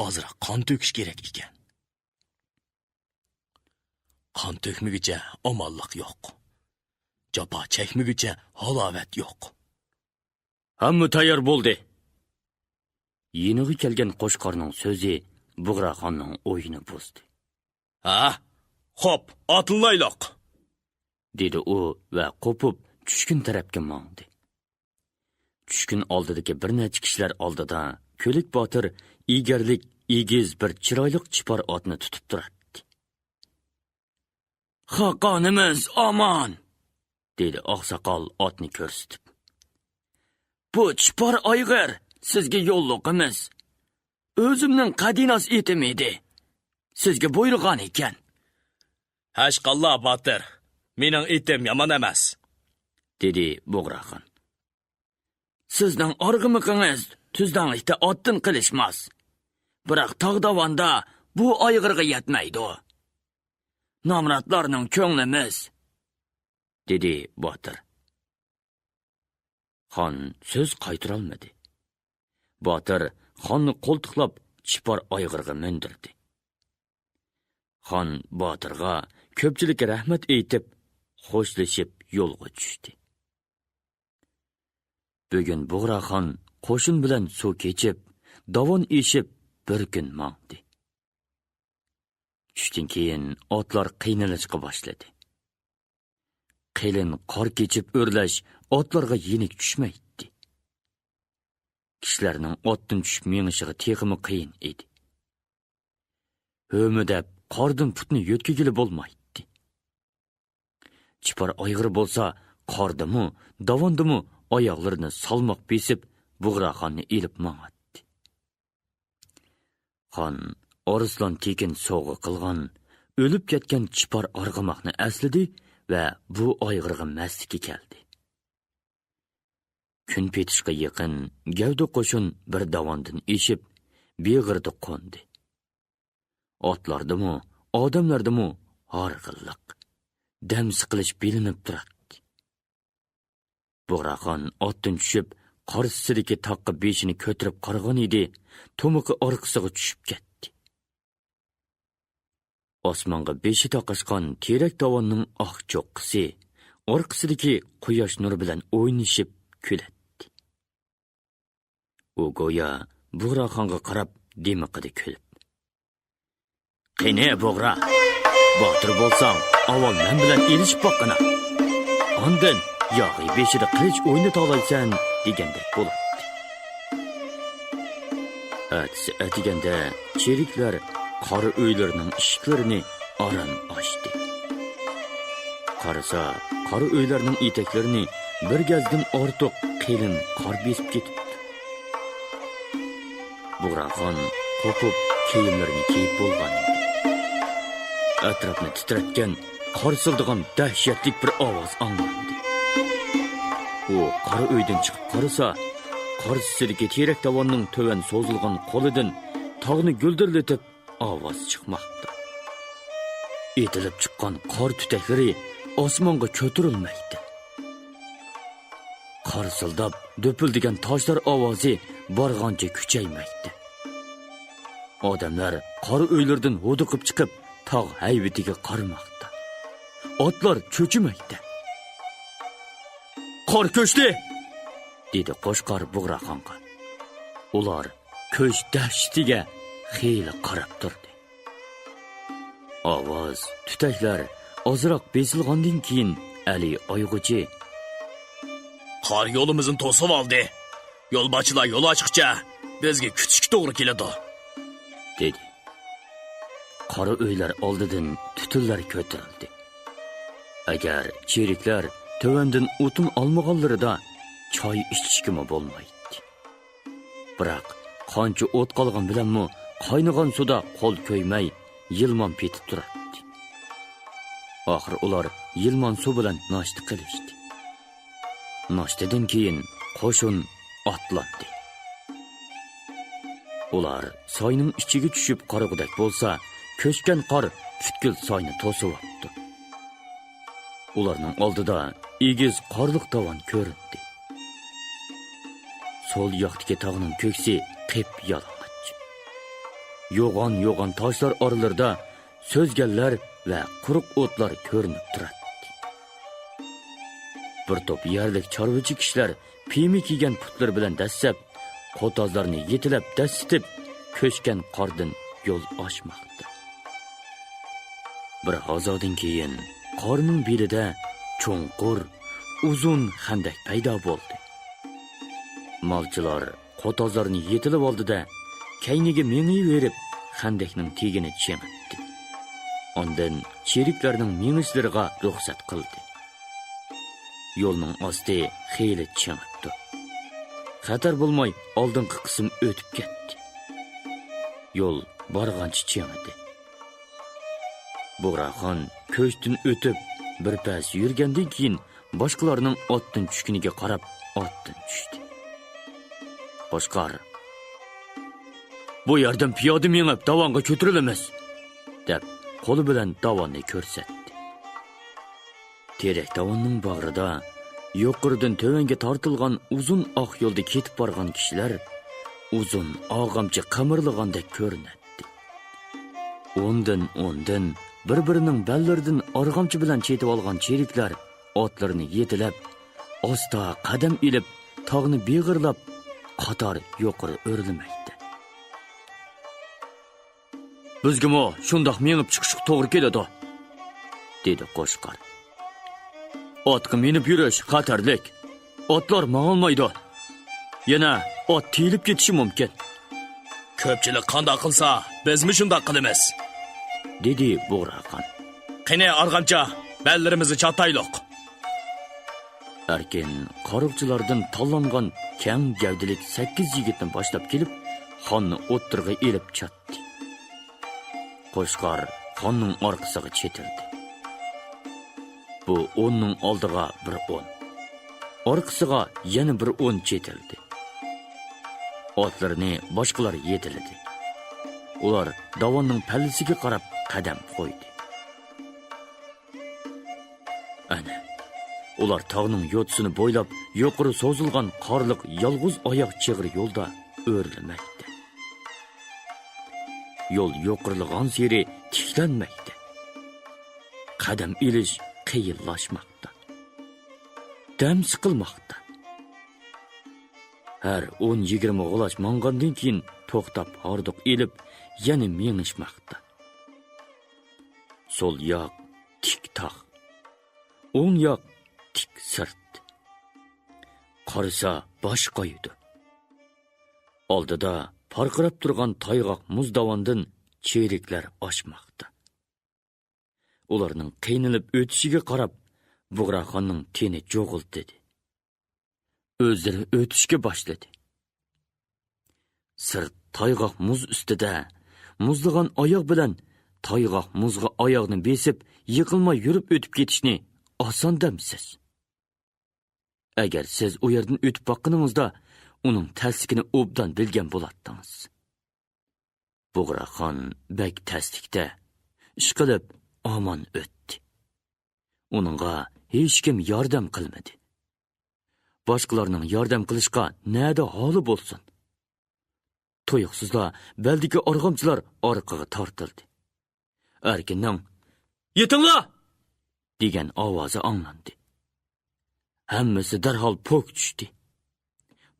ئازراق قان تۆكۈش كېرەك ئىكەن. قان تۆكمىگۈچە ئامانلىق يوق. جاپا چەكمىگۈچە ھالاۋەت يوق. ھەممە تەييار بولدى. يېنىغا كەلگەن قوچقارنىڭ سۆزى بۇغراخاننىڭ ئويىنى بۇزدى. ھە، خوپ، ئاتلىنايلۇق! دېدى ئۇ ۋە قوپۇپ چۈشكۈن تەرەپكە ماڭدى. چۈشكۈن ئالدىدىكى بىر نەچچە كىشىلەر ئالدىدا كۆلۈك باتىر ئېگەرلىك ئېگىز بىر چىرايلىق چىپار ئاتنى تۇتۇپ تۇراتتى. خاقانىمىز ئامان! دېدى ئاقساقال ئاتنى كۆرسىتىپ. بۇ چىپار ئايغىر سىزگە يوللۇقىمىز. ئۆزۈمنىڭ قەدىناس ئېتىم ئىدى. سىزگە بۇيرۇغان ئىكەن. ھەشقاللا باتىر، مېنىڭ ئېتىم يامان ئەمەس، دېدى بۇغراخان. سىزنىڭ ئارغىمىقىڭىز تۈزلەڭلىكتە ئاتتىن قېلىشماس. بىراق تاغ داۋاندا بۇ ئايغىرغا يەتمەيدۇ. نامراتلارنىڭ كۆڭلىمىز، دېدى باتىر. خان سۆز قايتۇرالمىدى. باتىر خاننى قولتۇقلاپ چىپار ئايغىرغا مىندۈردى. خان باتىرغا كۆپچىلىككە رەھمەت ئېيتىپ، خوشلىشىپ يولغا چۈشتى. بۈگۈن بۇغراخان قوشۇن بىلەن سۇ كېچىپ، داۋان ئېشىپ بىر كۈن ماڭدى. چۈشتىن كېيىن ئاتلار قىينىلىشقا باشلىدى. قېلىن قار كېچىپ ئۆرلەش ئاتلارغا يېنىك چۈشمەيتتى. كىشىلەرنىڭ ئاتتىن چۈشۈپ مېڭىشىغا تېخىمۇ قىيىن ئىدى. ھۆمۈدەپ قاردىن پۇتنى يۆتكىگىلى بولمايتتى. چىپار ئايغىر بولسا قاردىمۇ، داۋاندىمۇ ئاياغلىرىنى سالماق بېسىپ، بۇغراخاننى ئېلىپ ماڭاتتى. خان ئارسلان تېكىن سوۋغا قىلغان ئۆلۈپ كەتكەن چىپار ئارغىماقنى ئەسلىدى ۋە بۇ ئايغىرغا مەستلىكى كەلدى. كۈن پېتىشقا يېقىن گەۋدە قوشۇن بىر داۋاندىن ئېشىپ، بېغىردا قوندى. ئاتلاردىمۇ، ئادەملەردىمۇ ھارغىنلىق، دەم سىقىلىش بىلىنىپ تۇراتتى. بۇغراخان ئاتتىن چۈشۈپ، قارشىسىدىكى تاغقا بېشىنى كۆتۈرۈپ قارىغان ئىدى، تۇمىقى ئارقىسىغا چۈشۈپ كەتتى. ئاسمانغا بېشى تاقاشقان تېرەك داۋاننىڭ ئاق چوققىسى ئارقىسىدىكى قۇياش نۇرى بىلەن ئوينىشىپ كۈلەتتى. ئۇ گويا بۇغراخانغا قاراپ دىمىقىدە كۈلۈپ: «قېنى، بۇغرا، باتۇر بولساڭ، ئاۋۋال مەن بىلەن ئېلىشىپ باققىنا. ئاندىن ياغى بېشىدا قىلىچ ئوينىتالايسەن» دېگەندەك بولاتتى. ئەتىسى ئەتىگەندە چېرىكلەر قارا ئۆيلىرىنىڭ ئىشىكلىرىنى ئاران ئاچتى. قارىسا، قارا ئۆيلەرنىڭ ئېتەكلىرىنى بىر گەزدىن ئارتۇق قېلىن قار بېسىپ كېتىپتۇ. بۇغراخان قوپۇپ، كىيىملىرىنى كىيىپ بولغان ئىدى. ئەتراپنى تىترەتكەن، قارسىلدىغان دەھشەتلىك بىر ئاۋاز ئاڭلاندى. ئۇ قارا ئۆيدىن چىقىپ قارىسا، قارشىسىدىكى تېرەك داۋاننىڭ تۆۋەن سوزۇلغان قولىدىن تاغنى گۈلدۈرلىتىپ ئاۋاز چىقماقتا. ئېتىلىپ چىققان قار تۈتەكلىرى ئاسمانغا كۆتۈرۈلمەكتە. قارسىلداپ دۈپۈلدىگەن تاشلار ئاۋازى بارغانچە كۈچەيمەكتە. ئادەملەر قارا ئۆيلىرىدىن ھودۇقۇپ چىقىپ، تاغ ھەيۋىتىگە قارىماقتا. ئاتلار چۆچۈمەكتە. «قار كۆچتى!» دېدى قوچقار بۇغراخانغا. ئۇلار كۆچ دەھشىتىگە خېلى قاراپ تۇردى. ئاۋاز، تۈتەكلەر ئازراق بېسىلغاندىن كېيىن ئەلى ئايغۇچى: «قار يولىمىزنى توسۇۋالدى. يولباشچىلار يول ئاچقۇچە بىزگە كۈتۈشكە توغرا كېلىدۇ» دېدى. قارا ئۆيلەر ئالدىدىن تۈتۈنلەر كۆتۈرۈلدى. ئەگەر چېرىكلەر تۆۋەندىن ئوتۇن ئالمىغانلىرىدا چاي ئىچىشكىمۇ بولمايتتى. بىراق قانچە ئوت قالغان بىلەنمۇ قاينىغان سۇدا قول كۆيمەي، يىلمان پېتىپ تۇراتتى. ئاخىر ئۇلار يىلمان سۇ بىلەن ناشتا قىلىشتى. ناشتىدىن كېيىن قوشۇن ئاتلاندى. ئۇلار ساينىڭ ئىچىگە چۈشۈپ قارىغۇدەك بولسا، كۆچكەن قار پۈتكۈل ساينى توسۇۋاپتۇ. ئۇلارنىڭ ئالدىدا ئېگىز قارلىق داۋان كۆرۈندى. سول ياقتىكى تاغنىڭ كۆكسى قىپيالىڭاچ. يوغان-يوغان تاشلار ئارىلىرىدا سۆزگەنلەر ۋە قۇرۇق ئوتلار كۆرۈنۈپ تۇراتتى. بىر توپ يەرلىك چارۋىچى كىشىلەر پىيمە كىيگەن پۇتلىرى بىلەن دەسسەپ، قوتازلارنى يېتىلەپ دەسسىتىپ، كۆچكەن قاردىن يول ئاچماقتا. بىر ھازادىن كېيىن قارنىڭ بېلىدە چوڭقۇر، ئۇزۇن خەندەك پەيدا بولدى. مالچىلار قوتازلارنى يېتىلىۋالدى-دە، كەينىگە مېڭىۋېرىپ، خەندەكنىڭ تېگىنى چېڭىتتى. ئاندىن چېرىكلەرنىڭ مېڭىشلىرىغا رۇخسەت قىلدى. يولنىڭ ئاستى خېلى چىڭىپتۇ. خەتەر بولماي ئالدىنقى قىسىم ئۆتۈپ كەتتى. يول بارغانچە چىڭىدى. بۇغراخان كۆشتىن ئۆتۈپ، بىر پەس يۈرگەندىن كېيىن، باشقىلارنىڭ ئاتتىن چۈشكىنىگە قاراپ ئاتتىن چۈشتى. قوچقار، «بۇ يەردىن پىيادە مېڭىپ داۋانغا كۆتۈرۈلىمىز» دەپ، قولى بىلەن داۋاننى كۆرسەتتى. تېرەك داۋاننىڭ باغرىدا يۇقىرىدىن تۆۋەنگە تارتىلغان ئۇزۇن ئاق يولدا كېتىپ بارغان كىشىلەر ئۇزۇن ئاغامچا قىمىرلىغاندەك كۆرۈنەتتى. ئوندىن-ئوندىن بىر-بىرىنىڭ بەللىرىدىن ئارغامچا بىلەن چېتىۋالغان چېرىكلەر ئاتلىرىنى يېتىلەپ، ئاستا قەدەم ئېلىپ، تاغنى بېغىرلاپ، قاتار يۇقىرى ئۆرلىمەكتە. «بىزگىمۇ شۇنداق مېڭىپ چىقىشقا توغرا كېلىدۇ»، دېدى قوچقار. «ئاتقا مىنىپ يۈرۈش خەتەرلىك. ئاتلار ماڭالمايدۇ. يەنە ئات تېيىلىپ كېتىشى مۇمكىن.» «كۆپچىلىك قانداق قىلسا، بىزمۇ شۇنداق قىلىمىز»، دېدى بۇغراخان. «قېنى، ئارغامچا، بەللىرىمىزنى چاتايلۇق.» ئەركىن قارۇقچىلاردىن تاللانغان كەڭ گەۋدىلىك سەككىز يىگىتنى باشلاپ كېلىپ، خاننى ئوتتۇرىغا ئېلىپ چاتتى. قوچقار خاننىڭ ئارقىسىغا چېتىلدى. بۇ ئوننىڭ ئالدىغا بىر ئون، ئارقىسىغا يەنە بىر ئون چېتىلدى. ئاتلىرىنى باشقىلار يېتىلىدى. ئۇلار داۋاننىڭ پەللىسىگە قاراپ قەدەم قويدى. ئەنە، ئۇلار تاغنىڭ يوتىسىنى بويلاپ يۇقىرى سوزۇلغان قارلىق يالغۇز ئاياغ چىغىر يولدا ئۆرلىمەكتە. يول يۇقىرىلىغانسېرى تىكلەنمەكتە. قەدەم ئېلىش قىيىنلاشماقتا. دەم سىقىلماقتا. ھەر ئون يىگىرمە غۇلاچ ماڭغاندىن كېيىن توختاپ ھاردۇق ئېلىپ يەنە مېڭىشماقتا. سول ياق تىك تاغ، ئوڭ ياق تىك سىرت. قارىسا باش قايىدۇ. ئالدىدا پارقىراپ تۇرغان تايغاق مۇز داۋاندىن چېرىكلەر ئاشماقتا. ئۇلارنىڭ قىينىلىپ ئۆتۈشىگە قاراپ، بۇغراخاننىڭ تېنى جۇغۇلدىدى. ئۆزلىرى ئۆتۈشكە باشلىدى. سىرت تايغاق مۇز ئۈستىدە، مۇزلىغان ئاياغ بىلەن تايغاق مۇزغا ئاياغنى بېسىپ، يىقىلماي يۈرۈپ ئۆتۈپ كېتىشنى ئاسان دەمسىز؟ ئەگەر سىز ئۇ يەردىن ئۆتۈپ باققىنىڭىزدا، ئۇنىڭ تەسلىكىنى ئوبدان بىلگەن بولاتتىڭىز. بۇغراخان بەك تەسلىكتە، ئىشقىلىپ ئامان ئۆتتى. ئۇنىڭغا ھېچكىم ياردەم قىلمىدى. باشقىلارنىڭ ياردەم قىلىشقا نەدە ھالى بولسۇن؟ تۇيۇقسىزلا بەلدىكى ئارغامچىلار ئارقىغا تارتىلدى. ئەركىننىڭ «يېتىڭلار!» دېگەن ئاۋازى ئاڭلاندى. ھەممىسى دەرھال پوك چۈشتى.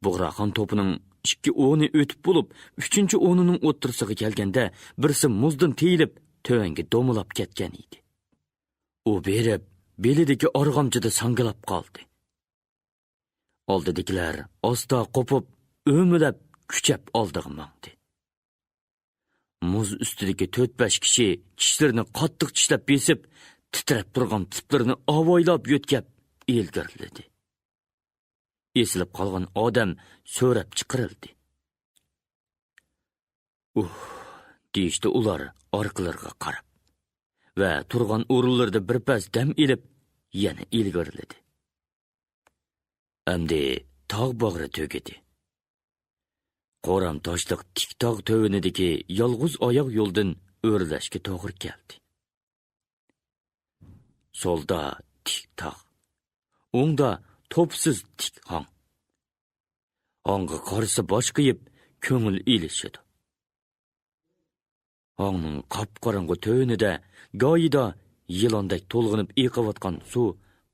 بۇغراخان توپىنىڭ ئىككى ئونى ئۆتۈپ بولۇپ، ئۈچىنچى ئونىنىڭ ئوتتۇرىسىغا كەلگەندە، بىرسى مۇزدىن تېيىلىپ، تۆۋەنگە دومىلاپ كەتكەن ئىدى. ئۇ بېرىپ، بېلىدىكى ئارغامچىدا ساڭگىلاپ قالدى. ئالدىدىكىلەر ئاستا قوپۇپ، ئۆمىلەپ، كۈچەپ ئالدىغا ماڭدى. مۇز ئۈستىدىكى تۆت-بەش كىشى چىشلىرىنى قاتتىق چىشلەپ بېسىپ، تىترەپ تۇرغان تىپلىرىنى ئاۋايلاپ يۆتكەپ ئىلگىرىلىدى. ئېسىلىپ قالغان ئادەم سۆرەپ چىقىرىلدى. «ئۇھ» دېيىشتى ئۇلار ئارقىلىرىغا قاراپ ۋە تۇرغان ئورۇنلىرىدا بىر پەس دەم ئېلىپ، يەنە ئىلگىرىلىدى. ئەمدى تاغ باغرى تۈگىدى. قورام تاشلىق تىك تاغ تۆۋىنىدىكى يالغۇز ئاياغ يولدىن ئۆرلەشكە توغرا كەلدى. سولدا تىك تاغ، ئوڭدا توپىسىز تىك ھاڭ. ھاڭغا قارىسا باش قېيىپ، كۆڭۈل ئېلىشىدۇ. ھاڭنىڭ قاپقاراڭغۇ تۆۋىنىدە گاھىدا يىلاندەك تولغىنىپ ئېقىۋاتقان سۇ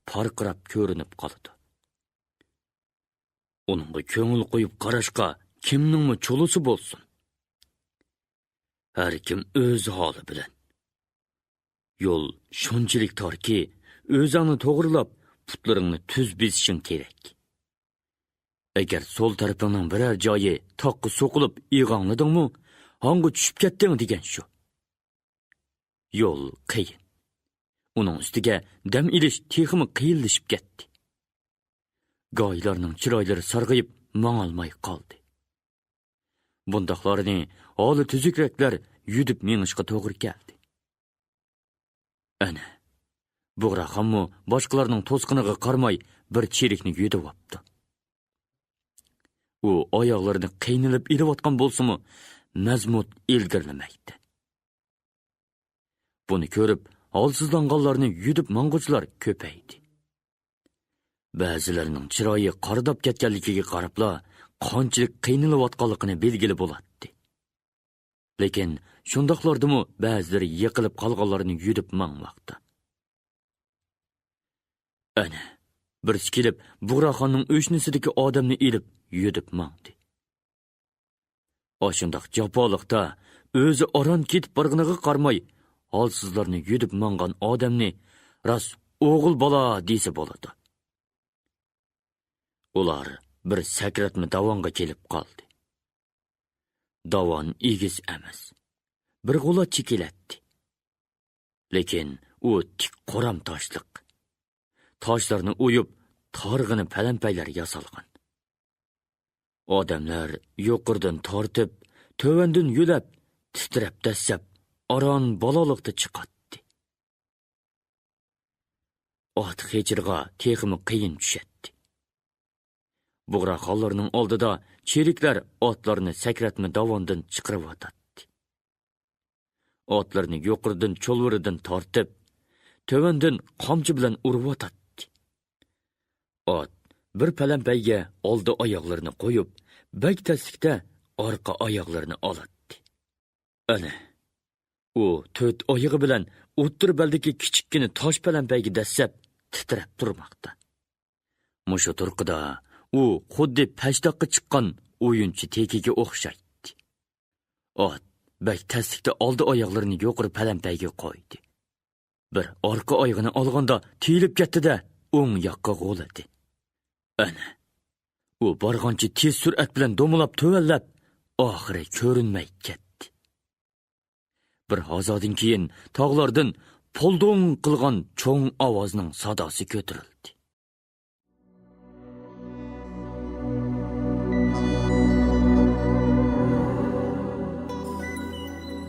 پارقىراپ كۆرۈنۈپ قالىدۇ. ئۇنىڭغا كۆڭۈل قويۇپ قاراشقا كىمنىڭمۇ چولىسى بولسۇن؟ ھەر كىم ئۆز ھالى بىلەن. يول شۇنچىلىك تاركى، ئۆزۈڭنى توغرىلاپ، پۇتلىرىڭنى تۈز بېسىشىڭ كېرەك. ئەگەر سول تەرىپىڭنىڭ بىرەر جايى تاغقا سوقۇلۇپ ئېغىڭلىدىڭمۇ، ھاڭغا چۈشۈپ كەتتىڭ دېگەن شۇ. يول قىيىن. ئۇنىڭ ئۈستىگە دەم ئېلىش تېخىمۇ قىيىنلىشىپ كەتتى. گاھىلارنىڭ چىرايلىرى سارغىيىپ، ماڭالماي قالدى. بۇنداقلارنى ھالى تۈزۈكرەكلەر يۈدۈپ مېڭىشقا توغرا كەلدى. ئەنە، بۇغراخانمۇ باشقىلارنىڭ توسقىنىغا قارىماي بىر چېرىكنى يۈدۈۋاپتۇ. ئۇ ئاياغلىرىنى قىينىلىپ ئېلىۋاتقان بولسىمۇ، مەزمۇت ئىلگىرىلىمەيتتى. بۇنى كۆرۈپ، ھالسىزلانغانلارنى يۈدۈپ ماڭغۇچىلار كۆپەيدى. بەزىلەرنىڭ چىرايى قارىداپ كەتكەنلىكىگە قاراپلا، قانچىلىك قىينىلىۋاتقانلىقىنى بىلگىلى بولاتتى. لېكىن شۇنداقلاردىمۇ بەزىلىرى يىقىلىپ قالغانلارنى يۈدۈپ ماڭماقتا. ئەنە، بىرسى كېلىپ، بۇغراخاننىڭ ئۆشنىسىدىكى ئادەمنى ئېلىپ يۈدۈپ ماڭدى. ئاشۇنداق جاپالىقتا ئۆزى ئاران كېتىپ بارغىنىغا قارىماي، ھالسىزلارنى يۈدۈپ ماڭغان ئادەمنى راست ئوغۇل بالا دېسە بولىدۇ. ئۇلار بىر سەكرەتمە داۋانغا كېلىپ قالدى. داۋان ئېگىز ئەمەس، بىر غۇلاچچە كېلەتتى. لېكىن ئۇ تىك قورام تاشلىق. تاشلارنى ئويۇپ، تارغىنا پەلەمپەيلەر ياسالغان. ئادەملەر يۇقىرىدىن تارتىپ، تۆۋەندىن يۆلەپ، تىترەپ دەسسەپ، ئاران بالالىقتا چىقاتتى. ئات خېچىرىغا تېخىمۇ قىيىن چۈشەتتى. بۇغراخانلارنىڭ ئالدىدا چېرىكلەر ئاتلارنى سەكرەتمە داۋاندىن چىقىرىۋاتاتتى. ئاتلىرىنى يۇقىرىدىن چولۋىرىدىن تارتىپ، تۆۋەندىن قامچا بىلەن ئۇرۇۋاتاتتى. ئات بىر پەلەمپەيگە ئالدى ئاياغلىرىنى قويۇپ، بەك تەسلىكتە ئارقا ئاياغلىرىنى ئالاتتى. ئەنە، ئۇ تۆت ئايىغى بىلەن ئوتتۇرا بەلدىكى كىچىككىنە تاش پەلەمپەيگە دەسسەپ تىترەپ تۇرماقتا. مۇشۇ تۇرقىدا ئۇ خۇددى پەشتاققا چىققان ئويۇنچى تېكىگە ئوخشايتتى. ئات بەك تەسلىكتە ئالدى ئاياغلىرىنى يۇقىرى پەلەمپەيگە قويدى. بىر ئارقا ئايىغىنى ئالغاندا تىيىلىپ كەتتى-دە، ئوڭ ياققا غۇلىدى. ئەنە، ئۇ بارغانچە تېز سۈرئەت بىلەن دومىلاپ تۆۋەنلەپ، ئاخىرى كۆرۈنمەي كەتتى. بىر ھازادىن كېيىن تاغلاردىن پولدۇڭ قىلغان چوڭ ئاۋازنىڭ ساداسى كۆتۈرۈلدى.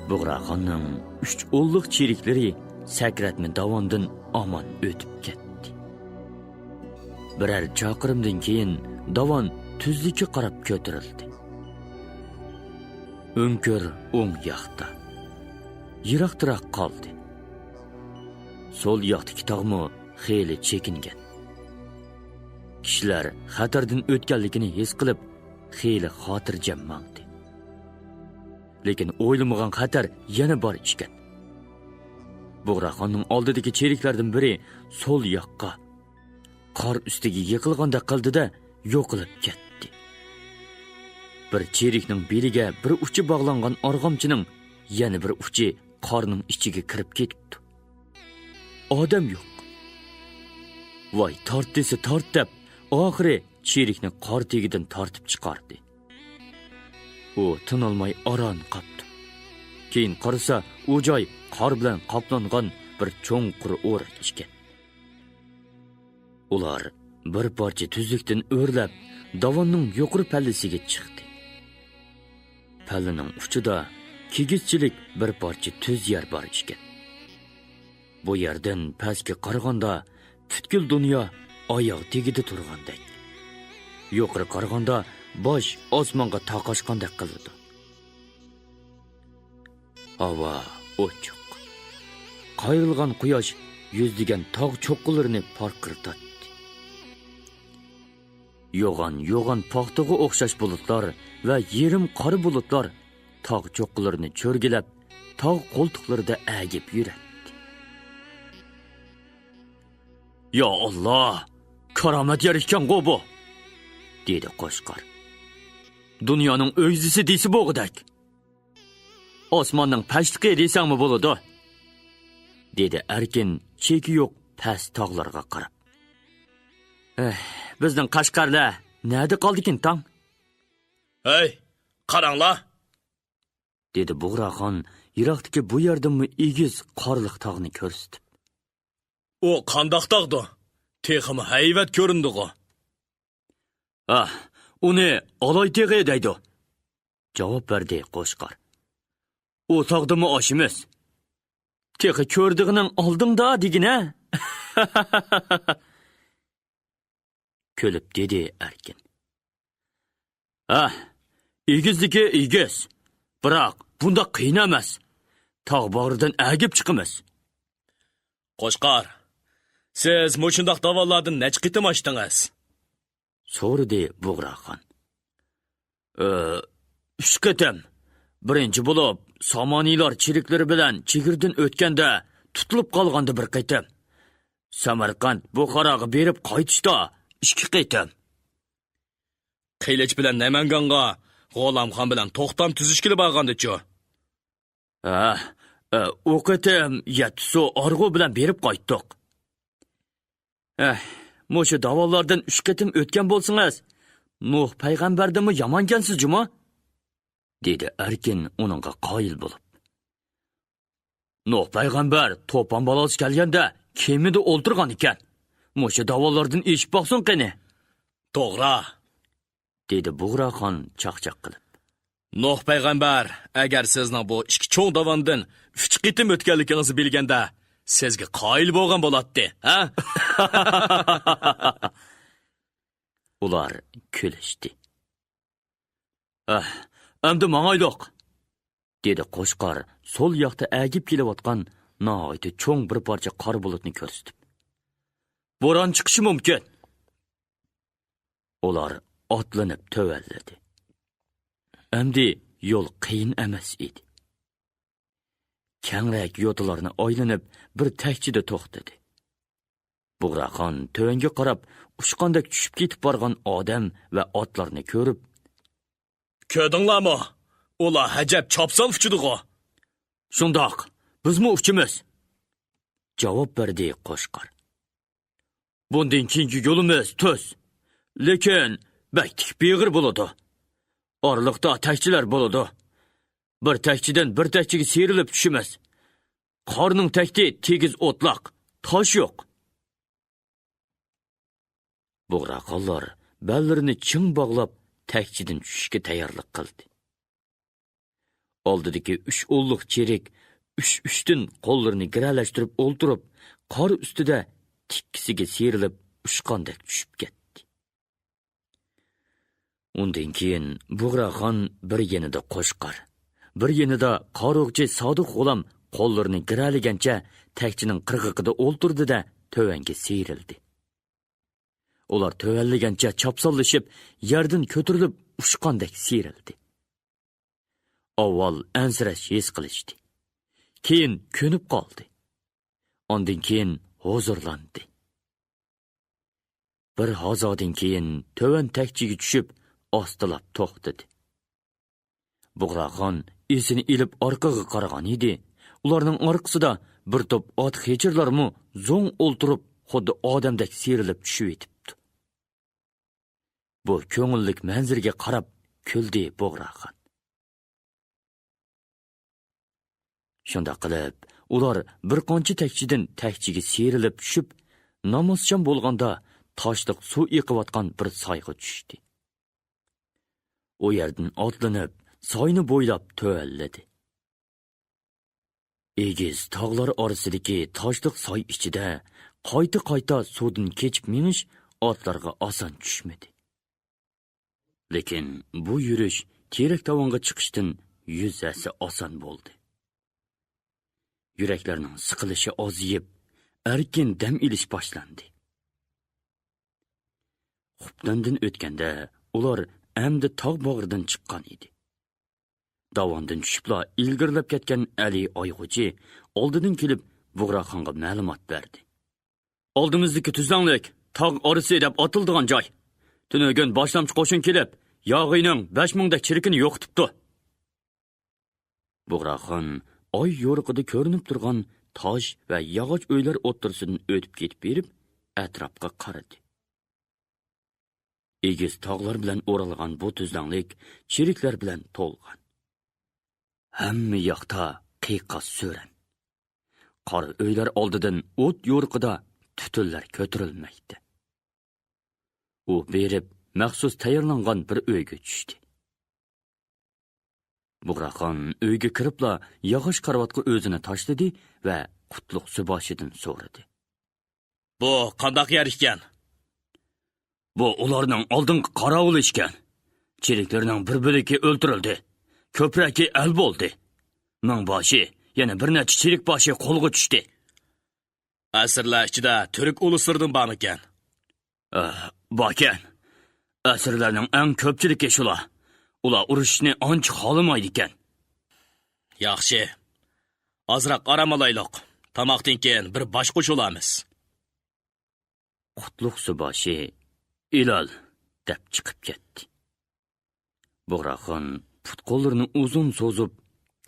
بۇغراخاننىڭ ئۈچ ئونلۇق چېرىكلىرى سەكرەتمە داۋاندىن ئامان ئۆتۈپ كەتتى. بىرەر چاقىرىمدىن كېيىن داۋان تۈزلۈككە قاراپ كۆتۈرۈلدى. ئۆڭكۈر ئوڭ ياقتا، يىراقتىراق قالدى. سول ياقتىكى تاغمۇ خېلى چېكىنگەن. كىشىلەر خەتەردىن ئۆتكەنلىكىنى ھېس قىلىپ، خېلى خاتىرجەم ماڭدى. لېكىن ئويلىمىغان خەتەر يەنە بار ئىكەن. بۇغراخاننىڭ ئالدىدىكى چېرىكلەردىن بىرى سول ياققا، قار ئۈستىگە يىقىلغاندەك قىلدى-دە، يوقىلىپ كەتتى. بىر چېرىكنىڭ بېلىگە بىر ئۇچى باغلانغان ئارغامچىنىڭ يەنە بىر ئۇچى قارنىڭ ئىچىگە كىرىپ كېتىپتۇ. ئادەم يوق. ۋاي، تارت دېسە تارت دەپ، ئاخىرى چېرىكنى قار تېگىدىن تارتىپ چىقاردى. ئۇ تىنالماي ئاران قاپتۇ. كېيىن قارىسا، ئۇ جاي قار بىلەن قاپلانغان بىر چوڭقۇر ئورەك ئىكەن. ئۇلار بىر پارچە تۈزلۈكتىن ئۆرلەپ، داۋاننىڭ يۇقىرى پەللىسىگە چىقتى. پەللىنىڭ ئۇچىدا كىگىزچىلىك بىر پارچە تۈز يەر بار ئىكەن. بۇ يەردىن پەسكە قارىغاندا، پۈتكۈل دۇنيا ئاياغ تېگىدە تۇرغاندەك. يۇقىرى قارىغاندا، باش ئاسمانغا تاقاشقاندەك قىلىدۇ. ھاۋا ئوچۇق. قايرىلغان قۇياش يۈزلىگەن تاغ چوققىلىرىنى پارقىرىتاتتى. يوغان-يوغان پاختىغا ئوخشاش بۇلۇتلار ۋە يېرىم قارا بۇلۇتلار تاغ چوققىلىرىنى چۆرگىلەپ، تاغ قولتۇقلىرىدا ئەگىپ يۈرەتتى. يا ئاللا، كارامەت يەر ئىكەنغۇ بۇ! دېدى قوچقار. دۇنيانىڭ ئۆگزىسى دېسە بولغۇدەك. ئاسماننىڭ پەشلىقى دېسەڭمۇ بولىدۇ، دېدى ئەركىن چېكى يوق پەس تاغلارغا قاراپ. ئەھ، بىزنىڭ قەشقەرلەر نەدە قالدىكىن تاڭ؟ ھەي، قاراڭلار! دېدى بۇغراخان يىراقتىكى بۇ يەردىنمۇ ئېگىز قارلىق تاغنى كۆرسىتىپ. ئۇ قانداق تاغدۇ؟ تېخىمۇ ھەيۋەت كۆرۈندىغۇ. ھە، ئۇنى ئالاي تېغى دەيدۇ، جاۋاب بەردى قوچقار. ئۇ تاغدىمۇ ئاشىمىز. تېخى كۆرىدىغىنىڭ ئالدىڭدا دېگىنە. كۈلۈپ دېدى ئەركىن. ھە، ئېگىزلىكى ئېگىز. بىراق بۇنداق قىيىن ئەمەس. تاغ باغرىدىن ئەگىپ چىقىمىز. قوچقار، سىز مۇشۇنداق داۋانلاردىن نەچچە قېتىم ئاشتىڭىز؟ سورىدى بۇغراخان. ئى، ئۈچ قېتىم. بىرىنچى بولۇپ، سامانىيلار چېرىكلىرى بىلەن چېگرىدىن ئۆتكەندە تۇتۇلۇپ قالغاندا بىر قېتىم. سەمەرقەنت، بۇخاراغا بېرىپ قايتىشتا ئىككى قېتىم. قىلىچ بىلەن نەمەنگانغا غۇلامخان بىلەن توختام تۈزۈشكىلى بارغاندىچۇ؟ ھە، ئە، ئۇ قېتىم يەتتىسۇ ئارغۇ بىلەن بېرىپ قايتتۇق. ھە، مۇشۇ داۋانلاردىن ئۈچ قېتىم ئۆتكەن بولسىڭىز، نۇھ پەيغەمبەردىنمۇ يامانكەنسىز جۇمۇ؟ دېدى ئەركىن ئۇنىڭغا قايىل بولۇپ. نۇھ پەيغەمبەر توپان بالاسى كەلگەندە كېمىدە ئولتۇرغان ئىكەن. مۇشۇ داۋانلاردىن ئېشىپ باقسۇن قېنى. توغرا، دېدى بۇغراخان چاقچاق قىلىپ. نۇھ پەيغەمبەر، ئەگەر سىزنىڭ بۇ ئىككى چوڭ داۋاندىن ئۈچ قېتىم ئۆتكەنلىكىڭىزنى بىلگەندە، سىزگە قايىل بولغان بولاتتى، ھە؟ ئۇلار كۈلۈشتى. ئەھ، ئەمدى ماڭايلۇق، دېدى قوچقار سول ياقتا ئەگىپ كېلىۋاتقان ناھايىتى چوڭ بىر پارچە قارا بۇلۇتنى كۆرسىتىپ. بوران چىقىشى مۇمكىن. ئۇلار ئاتلىنىپ تۆۋەنلىدى. ئەمدى يول قىيىن ئەمەس ئىدى. كەڭرەك يوتىلارنى ئايلىنىپ، بىر تەكچىدە توختىدى. بۇغراخان تۆۋەنگە قاراپ ئۇچقاندەك چۈشۈپ كېتىپ بارغان ئادەم ۋە ئاتلارنى كۆرۈپ، كۆردۈڭلارمۇ؟ ئۇلار ئەجەب چاپسان ئۇچىدىغۇ. شۇنداق، بىزمۇ ئۇچىمىز، جاۋاب بەردى قوچقار. بۇندىن كېيىنكى يولىمىز تۈز، لېكىن بەك تىك بېغىر بولىدۇ. ئارىلىقتا تەكچىلەر بولىدۇ. بىر تەكچىدىن بىر تەكچىگە سىيرىلىپ چۈشىمىز. قارنىڭ تەكتى تېگىز ئوتلاق، تاش يوق. بۇغراخانلار بەللىرىنى چىڭ باغلاپ، تەكچىدىن چۈشۈشكە تەييارلىق قىلدى. ئالدىدىكى ئۈچ ئونلۇق چېرىك ئۈچ-ئۈچتىن قوللىرىنى گىرەلەشتۈرۈپ ئولتۇرۇپ، قار ئۈستىدە تىككىسىگە سىيرىلىپ ئۇچقاندەك چۈشۈپ كەتتى. ئۇندىن كېيىن بۇغراخان بىر يېنىدا قوچقار، بىر يېنىدا قارۇغچى سادىق غۇلام قوللىرىنى گىرەلىگەنچە تەكچىنىڭ قىرغىقىدا ئولتۇردى-دە، تۆۋەنگە سىيرىلدى. ئۇلار تۆۋەنلىگەنچە چاپسانلىشىپ، يەردىن كۆتۈرۈلۈپ ئۇچقاندەك سىيرىلدى. ئاۋۋال ئەنسىرەش ھېس قىلىشتى. كېيىن كۆنۈپ قالدى. ئاندىن كېيىن ھۇزۇرلاندى. بىر ھازادىن كېيىن تۆۋەن تەكچىگە چۈشۈپ، ئاستىلاپ توختىدى. بۇغراخان ئېسىنى ئېلىپ ئارقىغا قارىغان ئىدى. ئۇلارنىڭ ئارقىسىدا بىر توپ ئات خېچىرلارمۇ زوڭ ئولتۇرۇپ، خۇددى ئادەمدەك سىيرىلىپ چۈشۈۋېتىپتۇ. بۇ كۆڭۈللۈك مەنزىرىگە قاراپ كۈلدى بۇغراخان. شۇنداق قىلىپ، ئۇلار بىر قانچە تەكچىدىن تەكچىگە سىيرىلىپ چۈشۈپ، نامازشام بولغاندا تاشلىق سۇ ئېقىۋاتقان بىر سايغا چۈشتى. ئۇ يەردىن ئاتلىنىپ، ساينى بويلاپ تۆۋەنلىدى. ئېگىز تاغلار ئارىسىدىكى تاشلىق ساي ئىچىدە قايتا-قايتا سۇدىن كېچىپ مېڭىش ئاتلارغا ئاسان چۈشمىدى. لېكىن بۇ يۈرۈش تېرەك داۋانغا چىقىشتىن يۈز ھەسسە ئاسان بولدى. يۈرەكلەرنىڭ سىقىلىشى ئازىيىپ، ئەركىن دەم ئېلىش باشلاندى. خۇپتەندىن ئۆتكەندە، ئۇلار ئەمدى تاغ باغرىدىن چىققان ئىدى. داۋاندىن چۈشۈپلا ئىلگىرىلەپ كەتكەن ئەلى ئايغۇچى ئالدىدىن كېلىپ، بۇغراخانغا مەلۇمات بەردى. ئالدىمىزدىكى تۈزلەڭلىك تاغ ئارىسى دەپ ئاتىلىدىغان جاي. تۈنۈگۈن باشلامچى قوشۇن كېلىپ، ياغىينىڭ بەش مىڭدەك چېرىكىنى يوقىتىپتۇ. بۇغراخان ئاي يورۇقىدا كۆرۈنۈپ تۇرغان تاش ۋە ياغاچ ئۆيلەر ئوتتۇرىسىدىن ئۆتۈپ كېتىپ بېرىپ، ئەتراپقا قارىدى. ئېگىز تاغلار بىلەن ئورالغان بۇ تۈزلەڭلىك چېرىكلەر بىلەن تولغان. ھەممە ياقتا قىيقاس سۈرەن. قارا ئۆيلەر ئالدىدىن ئوت يورۇقىدا تۈتۈنلەر كۆتۈرۈلمەكتە. ئۇ بېرىپ مەخسۇس تەييارلانغان بىر ئۆيگە چۈشتى. بۇغراخان ئۆيگە كىرىپلا ياغاچ كارىۋاتقا ئۆزىنى تاشلىدى ۋە قۇتلۇق سۇباشىدىن سورىدى. بۇ قانداق يەر ئىكەن؟ بۇ ئۇلارنىڭ ئالدىنقى قاراۋۇلى ئىكەن. چېرىكلىرىنىڭ بىر بۆلىكى ئۆلتۈرۈلدى. كۆپرەكى ئەل بولدى. مىڭباشى، يەنە بىر نەچچە چېرىك باشى قولغا چۈشتى. ئەسىرلەر ئىچىدە تۈرك ئۇلۇسلىرىدىن بارمىكەن؟ ئە، باركەن. ئەسىرلەرنىڭ ئەڭ كۆپچىلىكى شۇلار. ئۇلار ئۇرۇشۇشنى ئانچە خالىمايدىكەن. ياخشى. ئازراق ئارام ئالايلۇق. تاماقتىن كېيىن بىر باش قوشۇۋالارمىز. قۇتلۇق سۇباشى ئىلال دەپ چىقىپ كەتتى. بۇغراخان پۇت-قوللىرىنى ئۇزۇن سوزۇپ،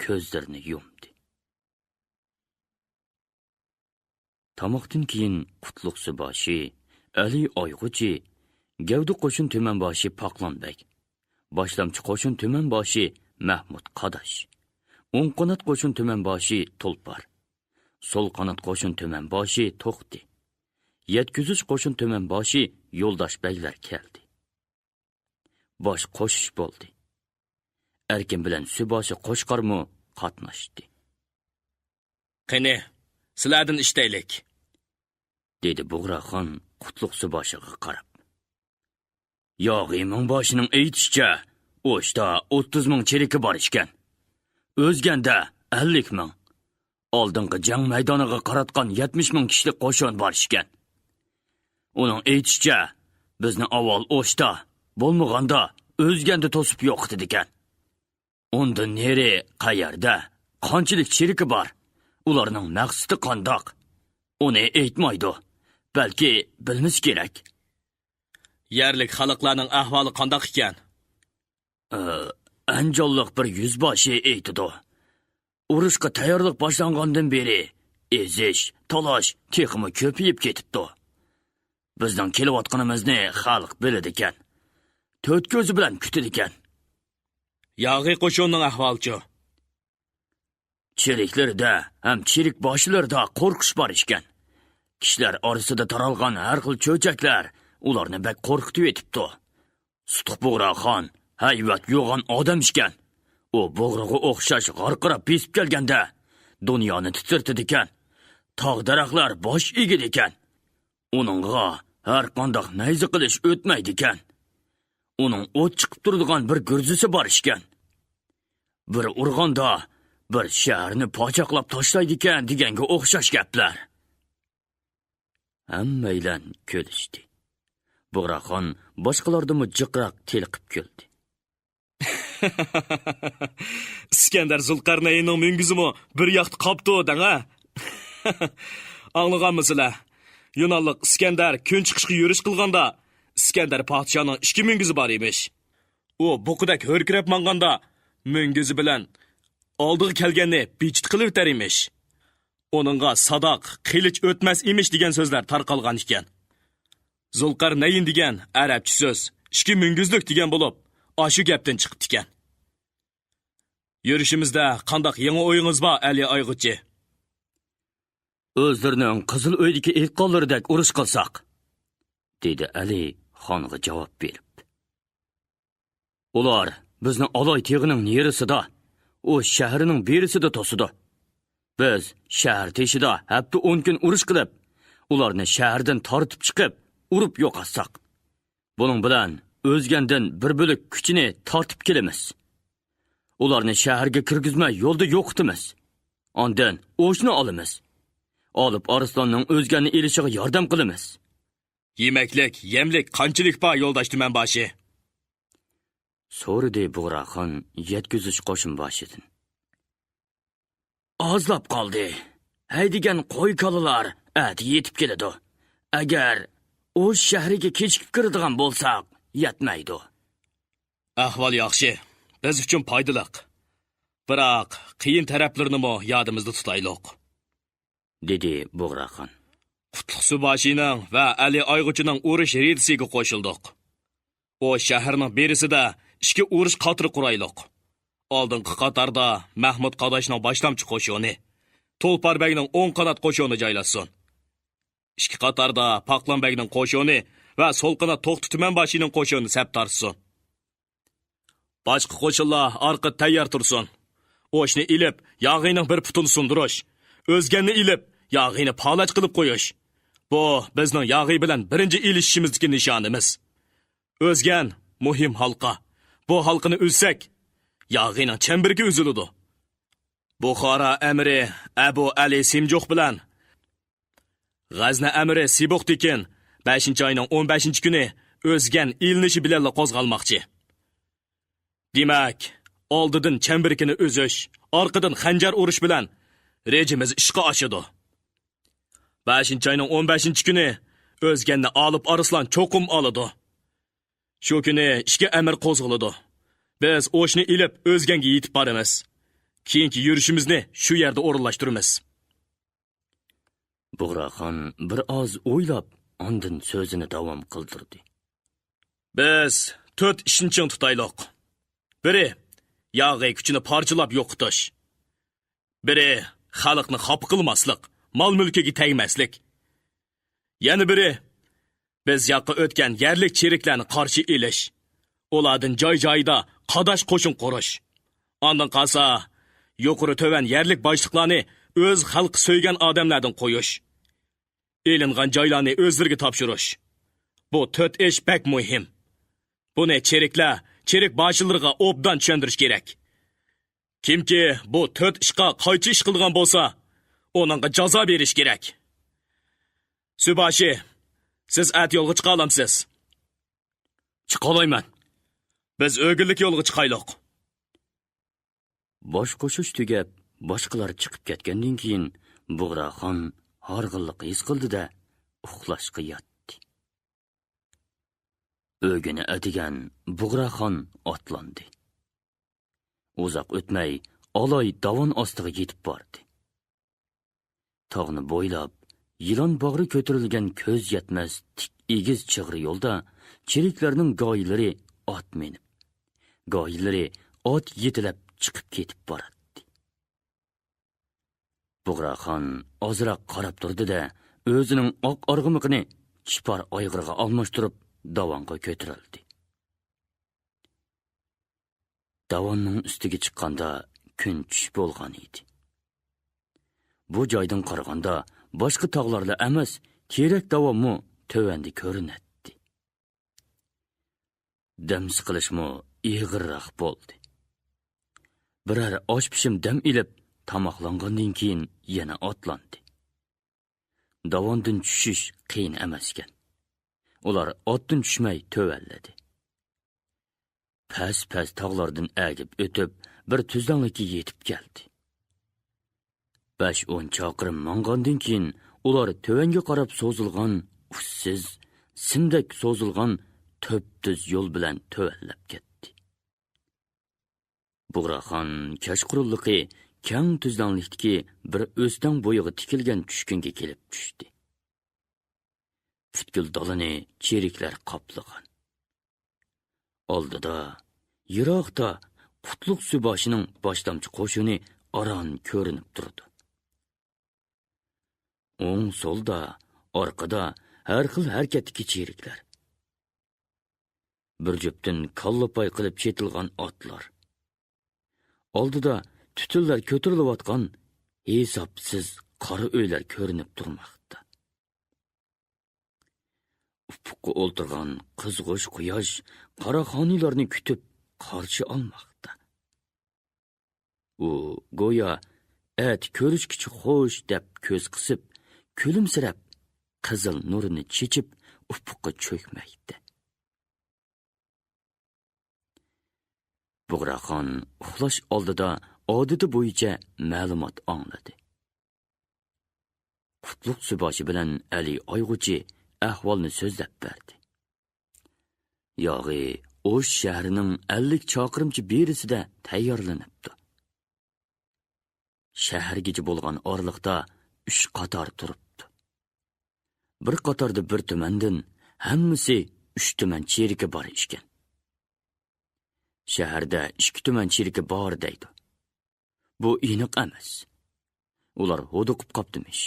كۆزلىرىنى يۇمدى. تاماقتىن كېيىن قۇتلۇق سۇباشى ئەلى ئايغۇچى، گەۋدە قوشۇن تۈمەنباشى پاقلان بەگ، باشلامچى قوشۇن تۈمەنباشى مەھمۇت قاداش، ئوڭ قانات قوشۇن تۈمەنباشى تۇلپار، سول قانات قوشۇن تۈمەنباشى توختى، يەتكۈزۈش قوشۇن تۈمەنباشى يولداش بەگلەر كەلدى. باش قوشۇش بولدى. ئەركىن بىلەن سۇباشى قوچقارمۇ قاتناشتى. قېنى، سىلەردىن ئىشتەيلىك، دېدى بۇغراخان قۇتلۇق سۇباشىغا قاراپ. ياغىي مىڭباشىنىڭ ئېيتىشىچە، ئوشتا ئوتتۇز مىڭ چېرىكى بار ئىكەن. ئۆزگەندە ئەللىك مىڭ. ئالدىنقى جەڭ مەيدانىغا قاراتقان يەتمىش مىڭ كىشىلىك قوشۇن بار ئىكەن. ئۇنىڭ ئېيتىشىچە، بىزنى ئاۋۋال ئوشتا، بولمىغاندا ئۆزگەندە توسۇپ يوقىتىدىكەن. ئۇندىن نېرى قەيەردە، قانچىلىك چېرىكى بار، ئۇلارنىڭ مەقسىتى قانداق؟ ئۇنى ئېيتمايدۇ. بەلكى بىلمىسە كېرەك. يەرلىك خەلقلەرنىڭ ئەھۋالى قانداق ئىكەن؟ ئە، ئەنجانلىق بىر يۈزباشى ئېيتىدۇ. ئۇرۇشقا تەييارلىق باشلانغاندىن بېرى ئېزىش، تالاش تېخىمۇ كۆپىيىپ كېتىپتۇ. بىزنىڭ كېلىۋاتقىنىمىزنى خەلق بىلىدىكەن. تۆت كۆزى بىلەن كۈتىدىكەن. ياغىي قوشۇننىڭ ئەھۋالىچۇ؟ چېرىكلىرىدە ھەم چېرىك باشلىرىدا قورقۇش بار ئىكەن. كىشىلەر ئارىسىدا تارالغان ھەر خىل چۆچەكلەر ئۇلارنى بەك قورقۇتۇۋېتىپتۇ. سۇتۇق بۇغراخان ھەيۋەت يوغان ئادەم ئىكەن. ئۇ بۇغرىغا ئوخشاش غارقىراپ بېسىپ كەلگەندە، دۇنيانى تىترىتىدىكەن. تاغ دەرەخلەر باش ئېگىدىكەن. ئۇنىڭغا ھەر قانداق نەيزە قىلىش ئۆتمەيدىكەن. ئۇنىڭ ئوت چىقىپ تۇرىدىغان بىر گۈرزىسى بار ئىكەن. بىر ئۇرغاندا بىر شەھەرنى پاچاقلاپ تاشلايدىكەن دېگەنگە ئوخشاش گەپلەر. ھەممەيلەن كۈلۈشتى. بۇغراخان باشقىلاردىنمۇ جىقراق تېلىقىپ كۈلدى. ئىسكەندەر زۇلقەرنەيننىڭ مۈڭگۈزىمۇ بىر ياقتا قاپتۇ دەڭە. ئاڭلىغانمۇسىلەر؟ يۇنانلىق ئىسكەندەر كۈن چىقىشقا يۈرۈش قىلغاندا، ئىسكەندەر پادىشاھنىڭ ئىككى مۈڭگۈزى بار ئىمىش. ئۇ بۇقىدەك ھۆركىرەپ ماڭغاندا، مۈڭگۈزى بىلەن ئالدىغا كەلگەننى بىچىت قىلىۋېتەر ئىمىش. ئۇنىڭغا ساداق، قىلىچ ئۆتمەس ئىمىش دېگەن سۆزلەر تارقالغان ئىكەن. زۇلقەرنەين دېگەن ئەرەبچە سۆز، ئىككى مۈڭگۈزلۈك دېگەن بولۇپ، ئاشۇ گەپتىن چىقىپتىكەن. يۈرۈشىمىزدە قانداق يېڭى ئويىڭىز بار، ئەلى ئايغۇچى؟ ئۆزلىرىنىڭ قىزىل ئۆيدىكى ئېيتقانلىرىدەك ئۇرۇش قىلساق، دېدى ئەلى خانغا جاۋاب بېرىپ. ئۇلار بىزنى ئالاي تېغىنىڭ نېرىسىدا، ئۇ شەھىرىنىڭ بېرىسىدە توسىدۇ. بىز شەھەر تېشىدا ھەپتە ئون كۈن ئۇرۇش قىلىپ، ئۇلارنى شەھەردىن تارتىپ چىقىپ، ئۇرۇپ يوقاتساق، بۇنىڭ بىلەن ئۆزگەندىن بىر بۆلەك كۈچىنى تارتىپ كېلىمىز. ئۇلارنى شەھەرگە كىرگۈزمەي يولدا يوقىتىمىز. ئاندىن ئوشنى ئالىمىز. ئالىپ ئارسلاننىڭ ئۆزگەننى ئېلىشىغا ياردەم قىلىمىز. يېمەكلىك، يەملىك قانچىلىك بار، يولداش تۈمەنباشى؟ سورىدى بۇغراخان يەتكۈزۈش قوشۇنباشىدىن. ئازلاپ قالدى. ھەيدىگەن قوي-كالىلار ئەتە يېتىپ كېلىدۇ. ئەگەر ئوش شەھىرىگە كېچىكىپ كىرىدىغان بولساق، يەتمەيدۇ. ئەھۋال ياخشى، بىز ئۈچۈن پايدىلىق. بىراق، قىيىن تەرەپلىرىنىمۇ يادىمىزدا تۇتايلۇق. دېدى بۇغراخان. قۇتلۇق سۇباشىنىڭ ۋە ئەلى ئايغۇچىنىڭ ئۇرۇش رېدىسىگە قوشۇلدۇق. ئۇ شەھەرنىڭ بېرىسىدە ئىككى ئۇرۇش قاتىرى قۇرايلۇق. ئالدىنقى قاتاردا مەھمۇت قاداشنىڭ باشلامچى قوشۇنى، تۇلپار بەگنىڭ ئوڭ قانات قوشۇنى جايلاشسۇن. ئىككى قاتاردا پاقلان بەگنىڭ قوشۇنى ۋە سول قانات توختى تۈمەن باشىنىڭ قوشۇنى سەپ تارتسۇن. باشقا قوشۇنلار ئارقىدا تەييار تۇرسۇن. ئوشنى ئېلىپ، ياغىينىڭ بىر پۇتىنى سۇندۇرۇش، ئۆزگەننى ئېلىپ، ياغىينى پالەچ قىلىپ قويۇش. بۇ بىزنىڭ ياغىي بىلەن بىرىنچى ئېلىشىشىمىزدىكى نىشانىمىز. ئۆزگەن مۇھىم ھالقا. بۇ ھالقىنى ئۈزسەك، ياغىينىڭ چەمبىرىكى ئۈزۈلىدۇ. بۇخارا ئەمىرى ئەبۇ ئەلى سىمجۇق بىلەن غەزنە ئەمىرى سىبۇقتىكىن بەشىنچى ئاينىڭ ئون بەشىنچى كۈنى ئۆزگەن ئېلىنىشى بىلەنلا قوزغالماقچى. دېمەك، ئالدىدىن چەمبىرىكىنى ئۈزۈش، ئارقىدىن خەنجەر ئۇرۇش بىلەن رېجىمىز ئىشقا ئاشىدۇ. بەشىنچى ئاينىڭ ئون بەشىنچى كۈنى ئۆزگەننى ئالىپ ئارسلان چوقۇم ئالىدۇ. شۇ كۈنى ئىككى ئەمىر قوزغىلىدۇ. بىز ئوشنى ئېلىپ ئۆزگەنگە يېتىپ بارىمىز. كېيىنكى يۈرۈشىمىزنى شۇ يەردە ئورۇنلاشتۇرىمىز. بۇغراخان بىر ئاز ئويلاپ، ئاندىن سۆزىنى داۋام قىلدۇردى. بىز تۆت ئىشنى چىڭ تۇتايلۇق. بىرى، ياغىي كۈچىنى پارچىلاپ يوقىتىش. بىرى، خەلقنى خاپا قىلماسلىق، مال-مۈلكىگە تەگمەسلىك. يەنە بىرى، بىز ياققا ئۆتكەن يەرلىك چېرىكلەرنى قارشى ئېلىش، ئۇلاردىن جاي-جايىدا قاداش قوشۇن قۇرۇش. ئاندىن قالسا، يۇقىرى تۆۋەن يەرلىك باشلىقلارنى ئۆز خەلقى سۆيگەن ئادەملەردىن قويۇش. ئېلىنغان جايلارنى ئۆزلىرىگە تاپشۇرۇش. بۇ تۆت ئىش بەك مۇھىم. بۇنى چېرىكلەر، چېرىك باشلىرىغا ئوبدان چۈشەندۈرۈش كېرەك. كىمكى بۇ تۆت ئىشقا قايچى ئىش قىلغان بولسا، ئۇنىڭغا جازا بېرىش كېرەك. سۈباشى، سىز ئەتە يولغا چىقالامسىز؟ چىقالايمەن. بىز ئۆگۈنلۈك يولغا چىقايلۇق. باش قوشۇش تۈگەپ، باشقىلار چىقىپ كەتكەندىن كېيىن، بۇغراخان ھارغىنلىق ھېس قىلدى-دە، ئۇخلاشقا ياتتى. ئۆگۈنى ئەتىگەن بۇغراخان ئاتلاندى. ئۇزاق ئۆتمەي، ئالاي داۋان ئاستىغا يېتىپ باردى. تاغنى بويلاپ، يىلان باغرى كۆتۈرۈلگەن كۆز يەتمەس تىك ئېگىز چىغىر يولدا چېرىكلەرنىڭ گاھىلىرى ئات مىنىپ، گاھىلىرى ئات يېتىلەپ چىقىپ كېتىپ باراتتى. بۇغراخان ئازراق قاراپ تۇردى-دە، ئۆزىنىڭ ئاق ئارغىمىقىنى چىپار ئايغىرىغا ئالماشتۇرۇپ، داۋانغا كۆتۈرۈلدى. داۋاننىڭ ئۈستىگە چىققاندا كۈن چۈش بولغان ئىدى. بۇ جايدىن قارىغاندا باشقا تاغلارلا ئەمەس، تېرەك داۋانمۇ تۆۋەندە كۆرۈنەتتى. دەم سىقىلىشمۇ ئېغىرراق بولدى. بىرەر ئاش پىشىم دەم ئېلىپ، تاماقلانغاندىن كېيىن يەنە ئاتلاندى. داۋاندىن چۈشۈش قىيىن ئەمەسكەن. ئۇلار ئاتتىن چۈشمەي تۆۋەنلىدى. پەس-پەس تاغلاردىن ئەگىپ ئۆتۈپ، بىر تۈزلەڭلىككە يېتىپ كەلدى. بەش-ئون چاقىرىم ماڭغاندىن كېيىن، ئۇلار تۆۋەنگە قاراپ سوزۇلغان، ئۇچسىز، سىمدەك سوزۇلغان تۈپتۈز يول بىلەن تۆۋەنلەپ كەتتى. بۇغراخان كەچقۇرۇنلۇقى كەڭ تۈزلەڭلىكتىكى بىر ئۆستەڭ بويىغا تىكىلگەن چۈشكۈنگە كېلىپ چۈشتى. پۈتكۈل دالىنى چېرىكلەر قاپلىغان. ئالدىدا، يىراقتا قۇتلۇق سۈباشىنىڭ باشلامچى قوشۇنى ئاران كۆرۈنۈپ تۇرىدۇ. ئوڭ، سولدا، ئارقىدا ھەر خىل ھەرىكەتتىكى چېرىكلەر. بىر جۈپتىن كاللا پاي قىلىپ چېتىلغان ئاتلار. ئالدىدا تۈتۈنلەر كۆتۈرۈلۈۋاتقان ھېسابسىز قارا ئۆيلەر كۆرۈنۈپ تۇرماقتا. ئۇپۇققا ئولتۇرغان قىزغۇچ قۇياش قاراخانىيلارنى كۈتۈپ قارشى ئالماقتا. ئۇ گويا ئەتە كۆرۈشكىچە خوش دەپ كۆز قىسىپ، كۈلۈمسىرەپ، قىزىل نۇرىنى چېچىپ ئۇپۇققا چۆكمەكتە. بۇغراخان ئۇخلاش ئالدىدا ئادىتى بويىچە مەلۇمات ئاڭلىدى. قۇتلۇق سۈباشى بىلەن ئەلى ئايغۇچى ئەھۋالنى سۆزلەپ بەردى. ياغى ئوش شەھىرىنىڭ ئەللىك چاقىرىمچە بېرىسىدە تەييارلىنىپتۇ. شەھەرگىچە بولغان ئارىلىقتا ئۈچ قاتار تۇرۇپتۇ. بىر قاتاردا بىر تۈمەندىن ھەممىسى ئۈچ تۈمەن چېرىكى بار ئىكەن. شەھەردە ئىككى تۈمەن چېرىكى بار دەيدۇ. بۇ ئېنىق ئەمەس. ئۇلار ھودۇقۇپ قاپتىمىش.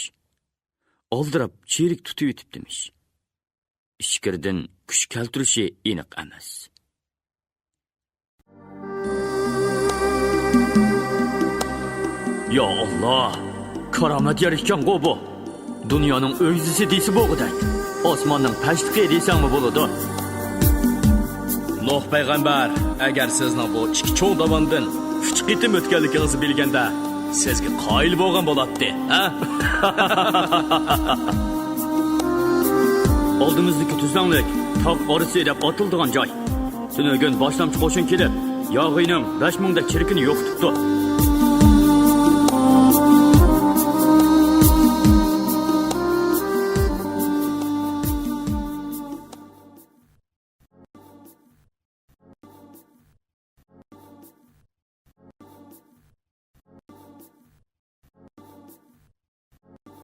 ئالدىراپ چېرىك تۇتۇۋېتىپتىمىش. ئىچكىرىدىن كۈچ كەلتۈرۈشى ئېنىق ئەمەس. يا ئاللا، كارامەت يەر ئىكەنغۇ بۇ. دۇنيانىڭ ئۆگزىسى دېسە بولغۇدەك. ئاسماننىڭ پەشتىقى دېسەڭمۇ بولىدۇ. نۇھ پەيغەمبەر، ئەگەر سىزنىڭ بۇ ئىككى چوڭ داۋاندىن ئۈچ قېتىم ئۆتكەنلىكىڭىزنى بىلگەندە، سىزگە قايىل بولغان بولاتتى، ھە؟ ئالدىمىزدىكى تۈزلەڭلىك تاغ ئارىسى دەپ ئاتىلىدىغان جاي. تۈنۈگۈن باشلامچى قوشۇن كېلىپ، ياغىينىڭ بەش مىڭدەك چېرىكىنى يوقىتىپتۇ.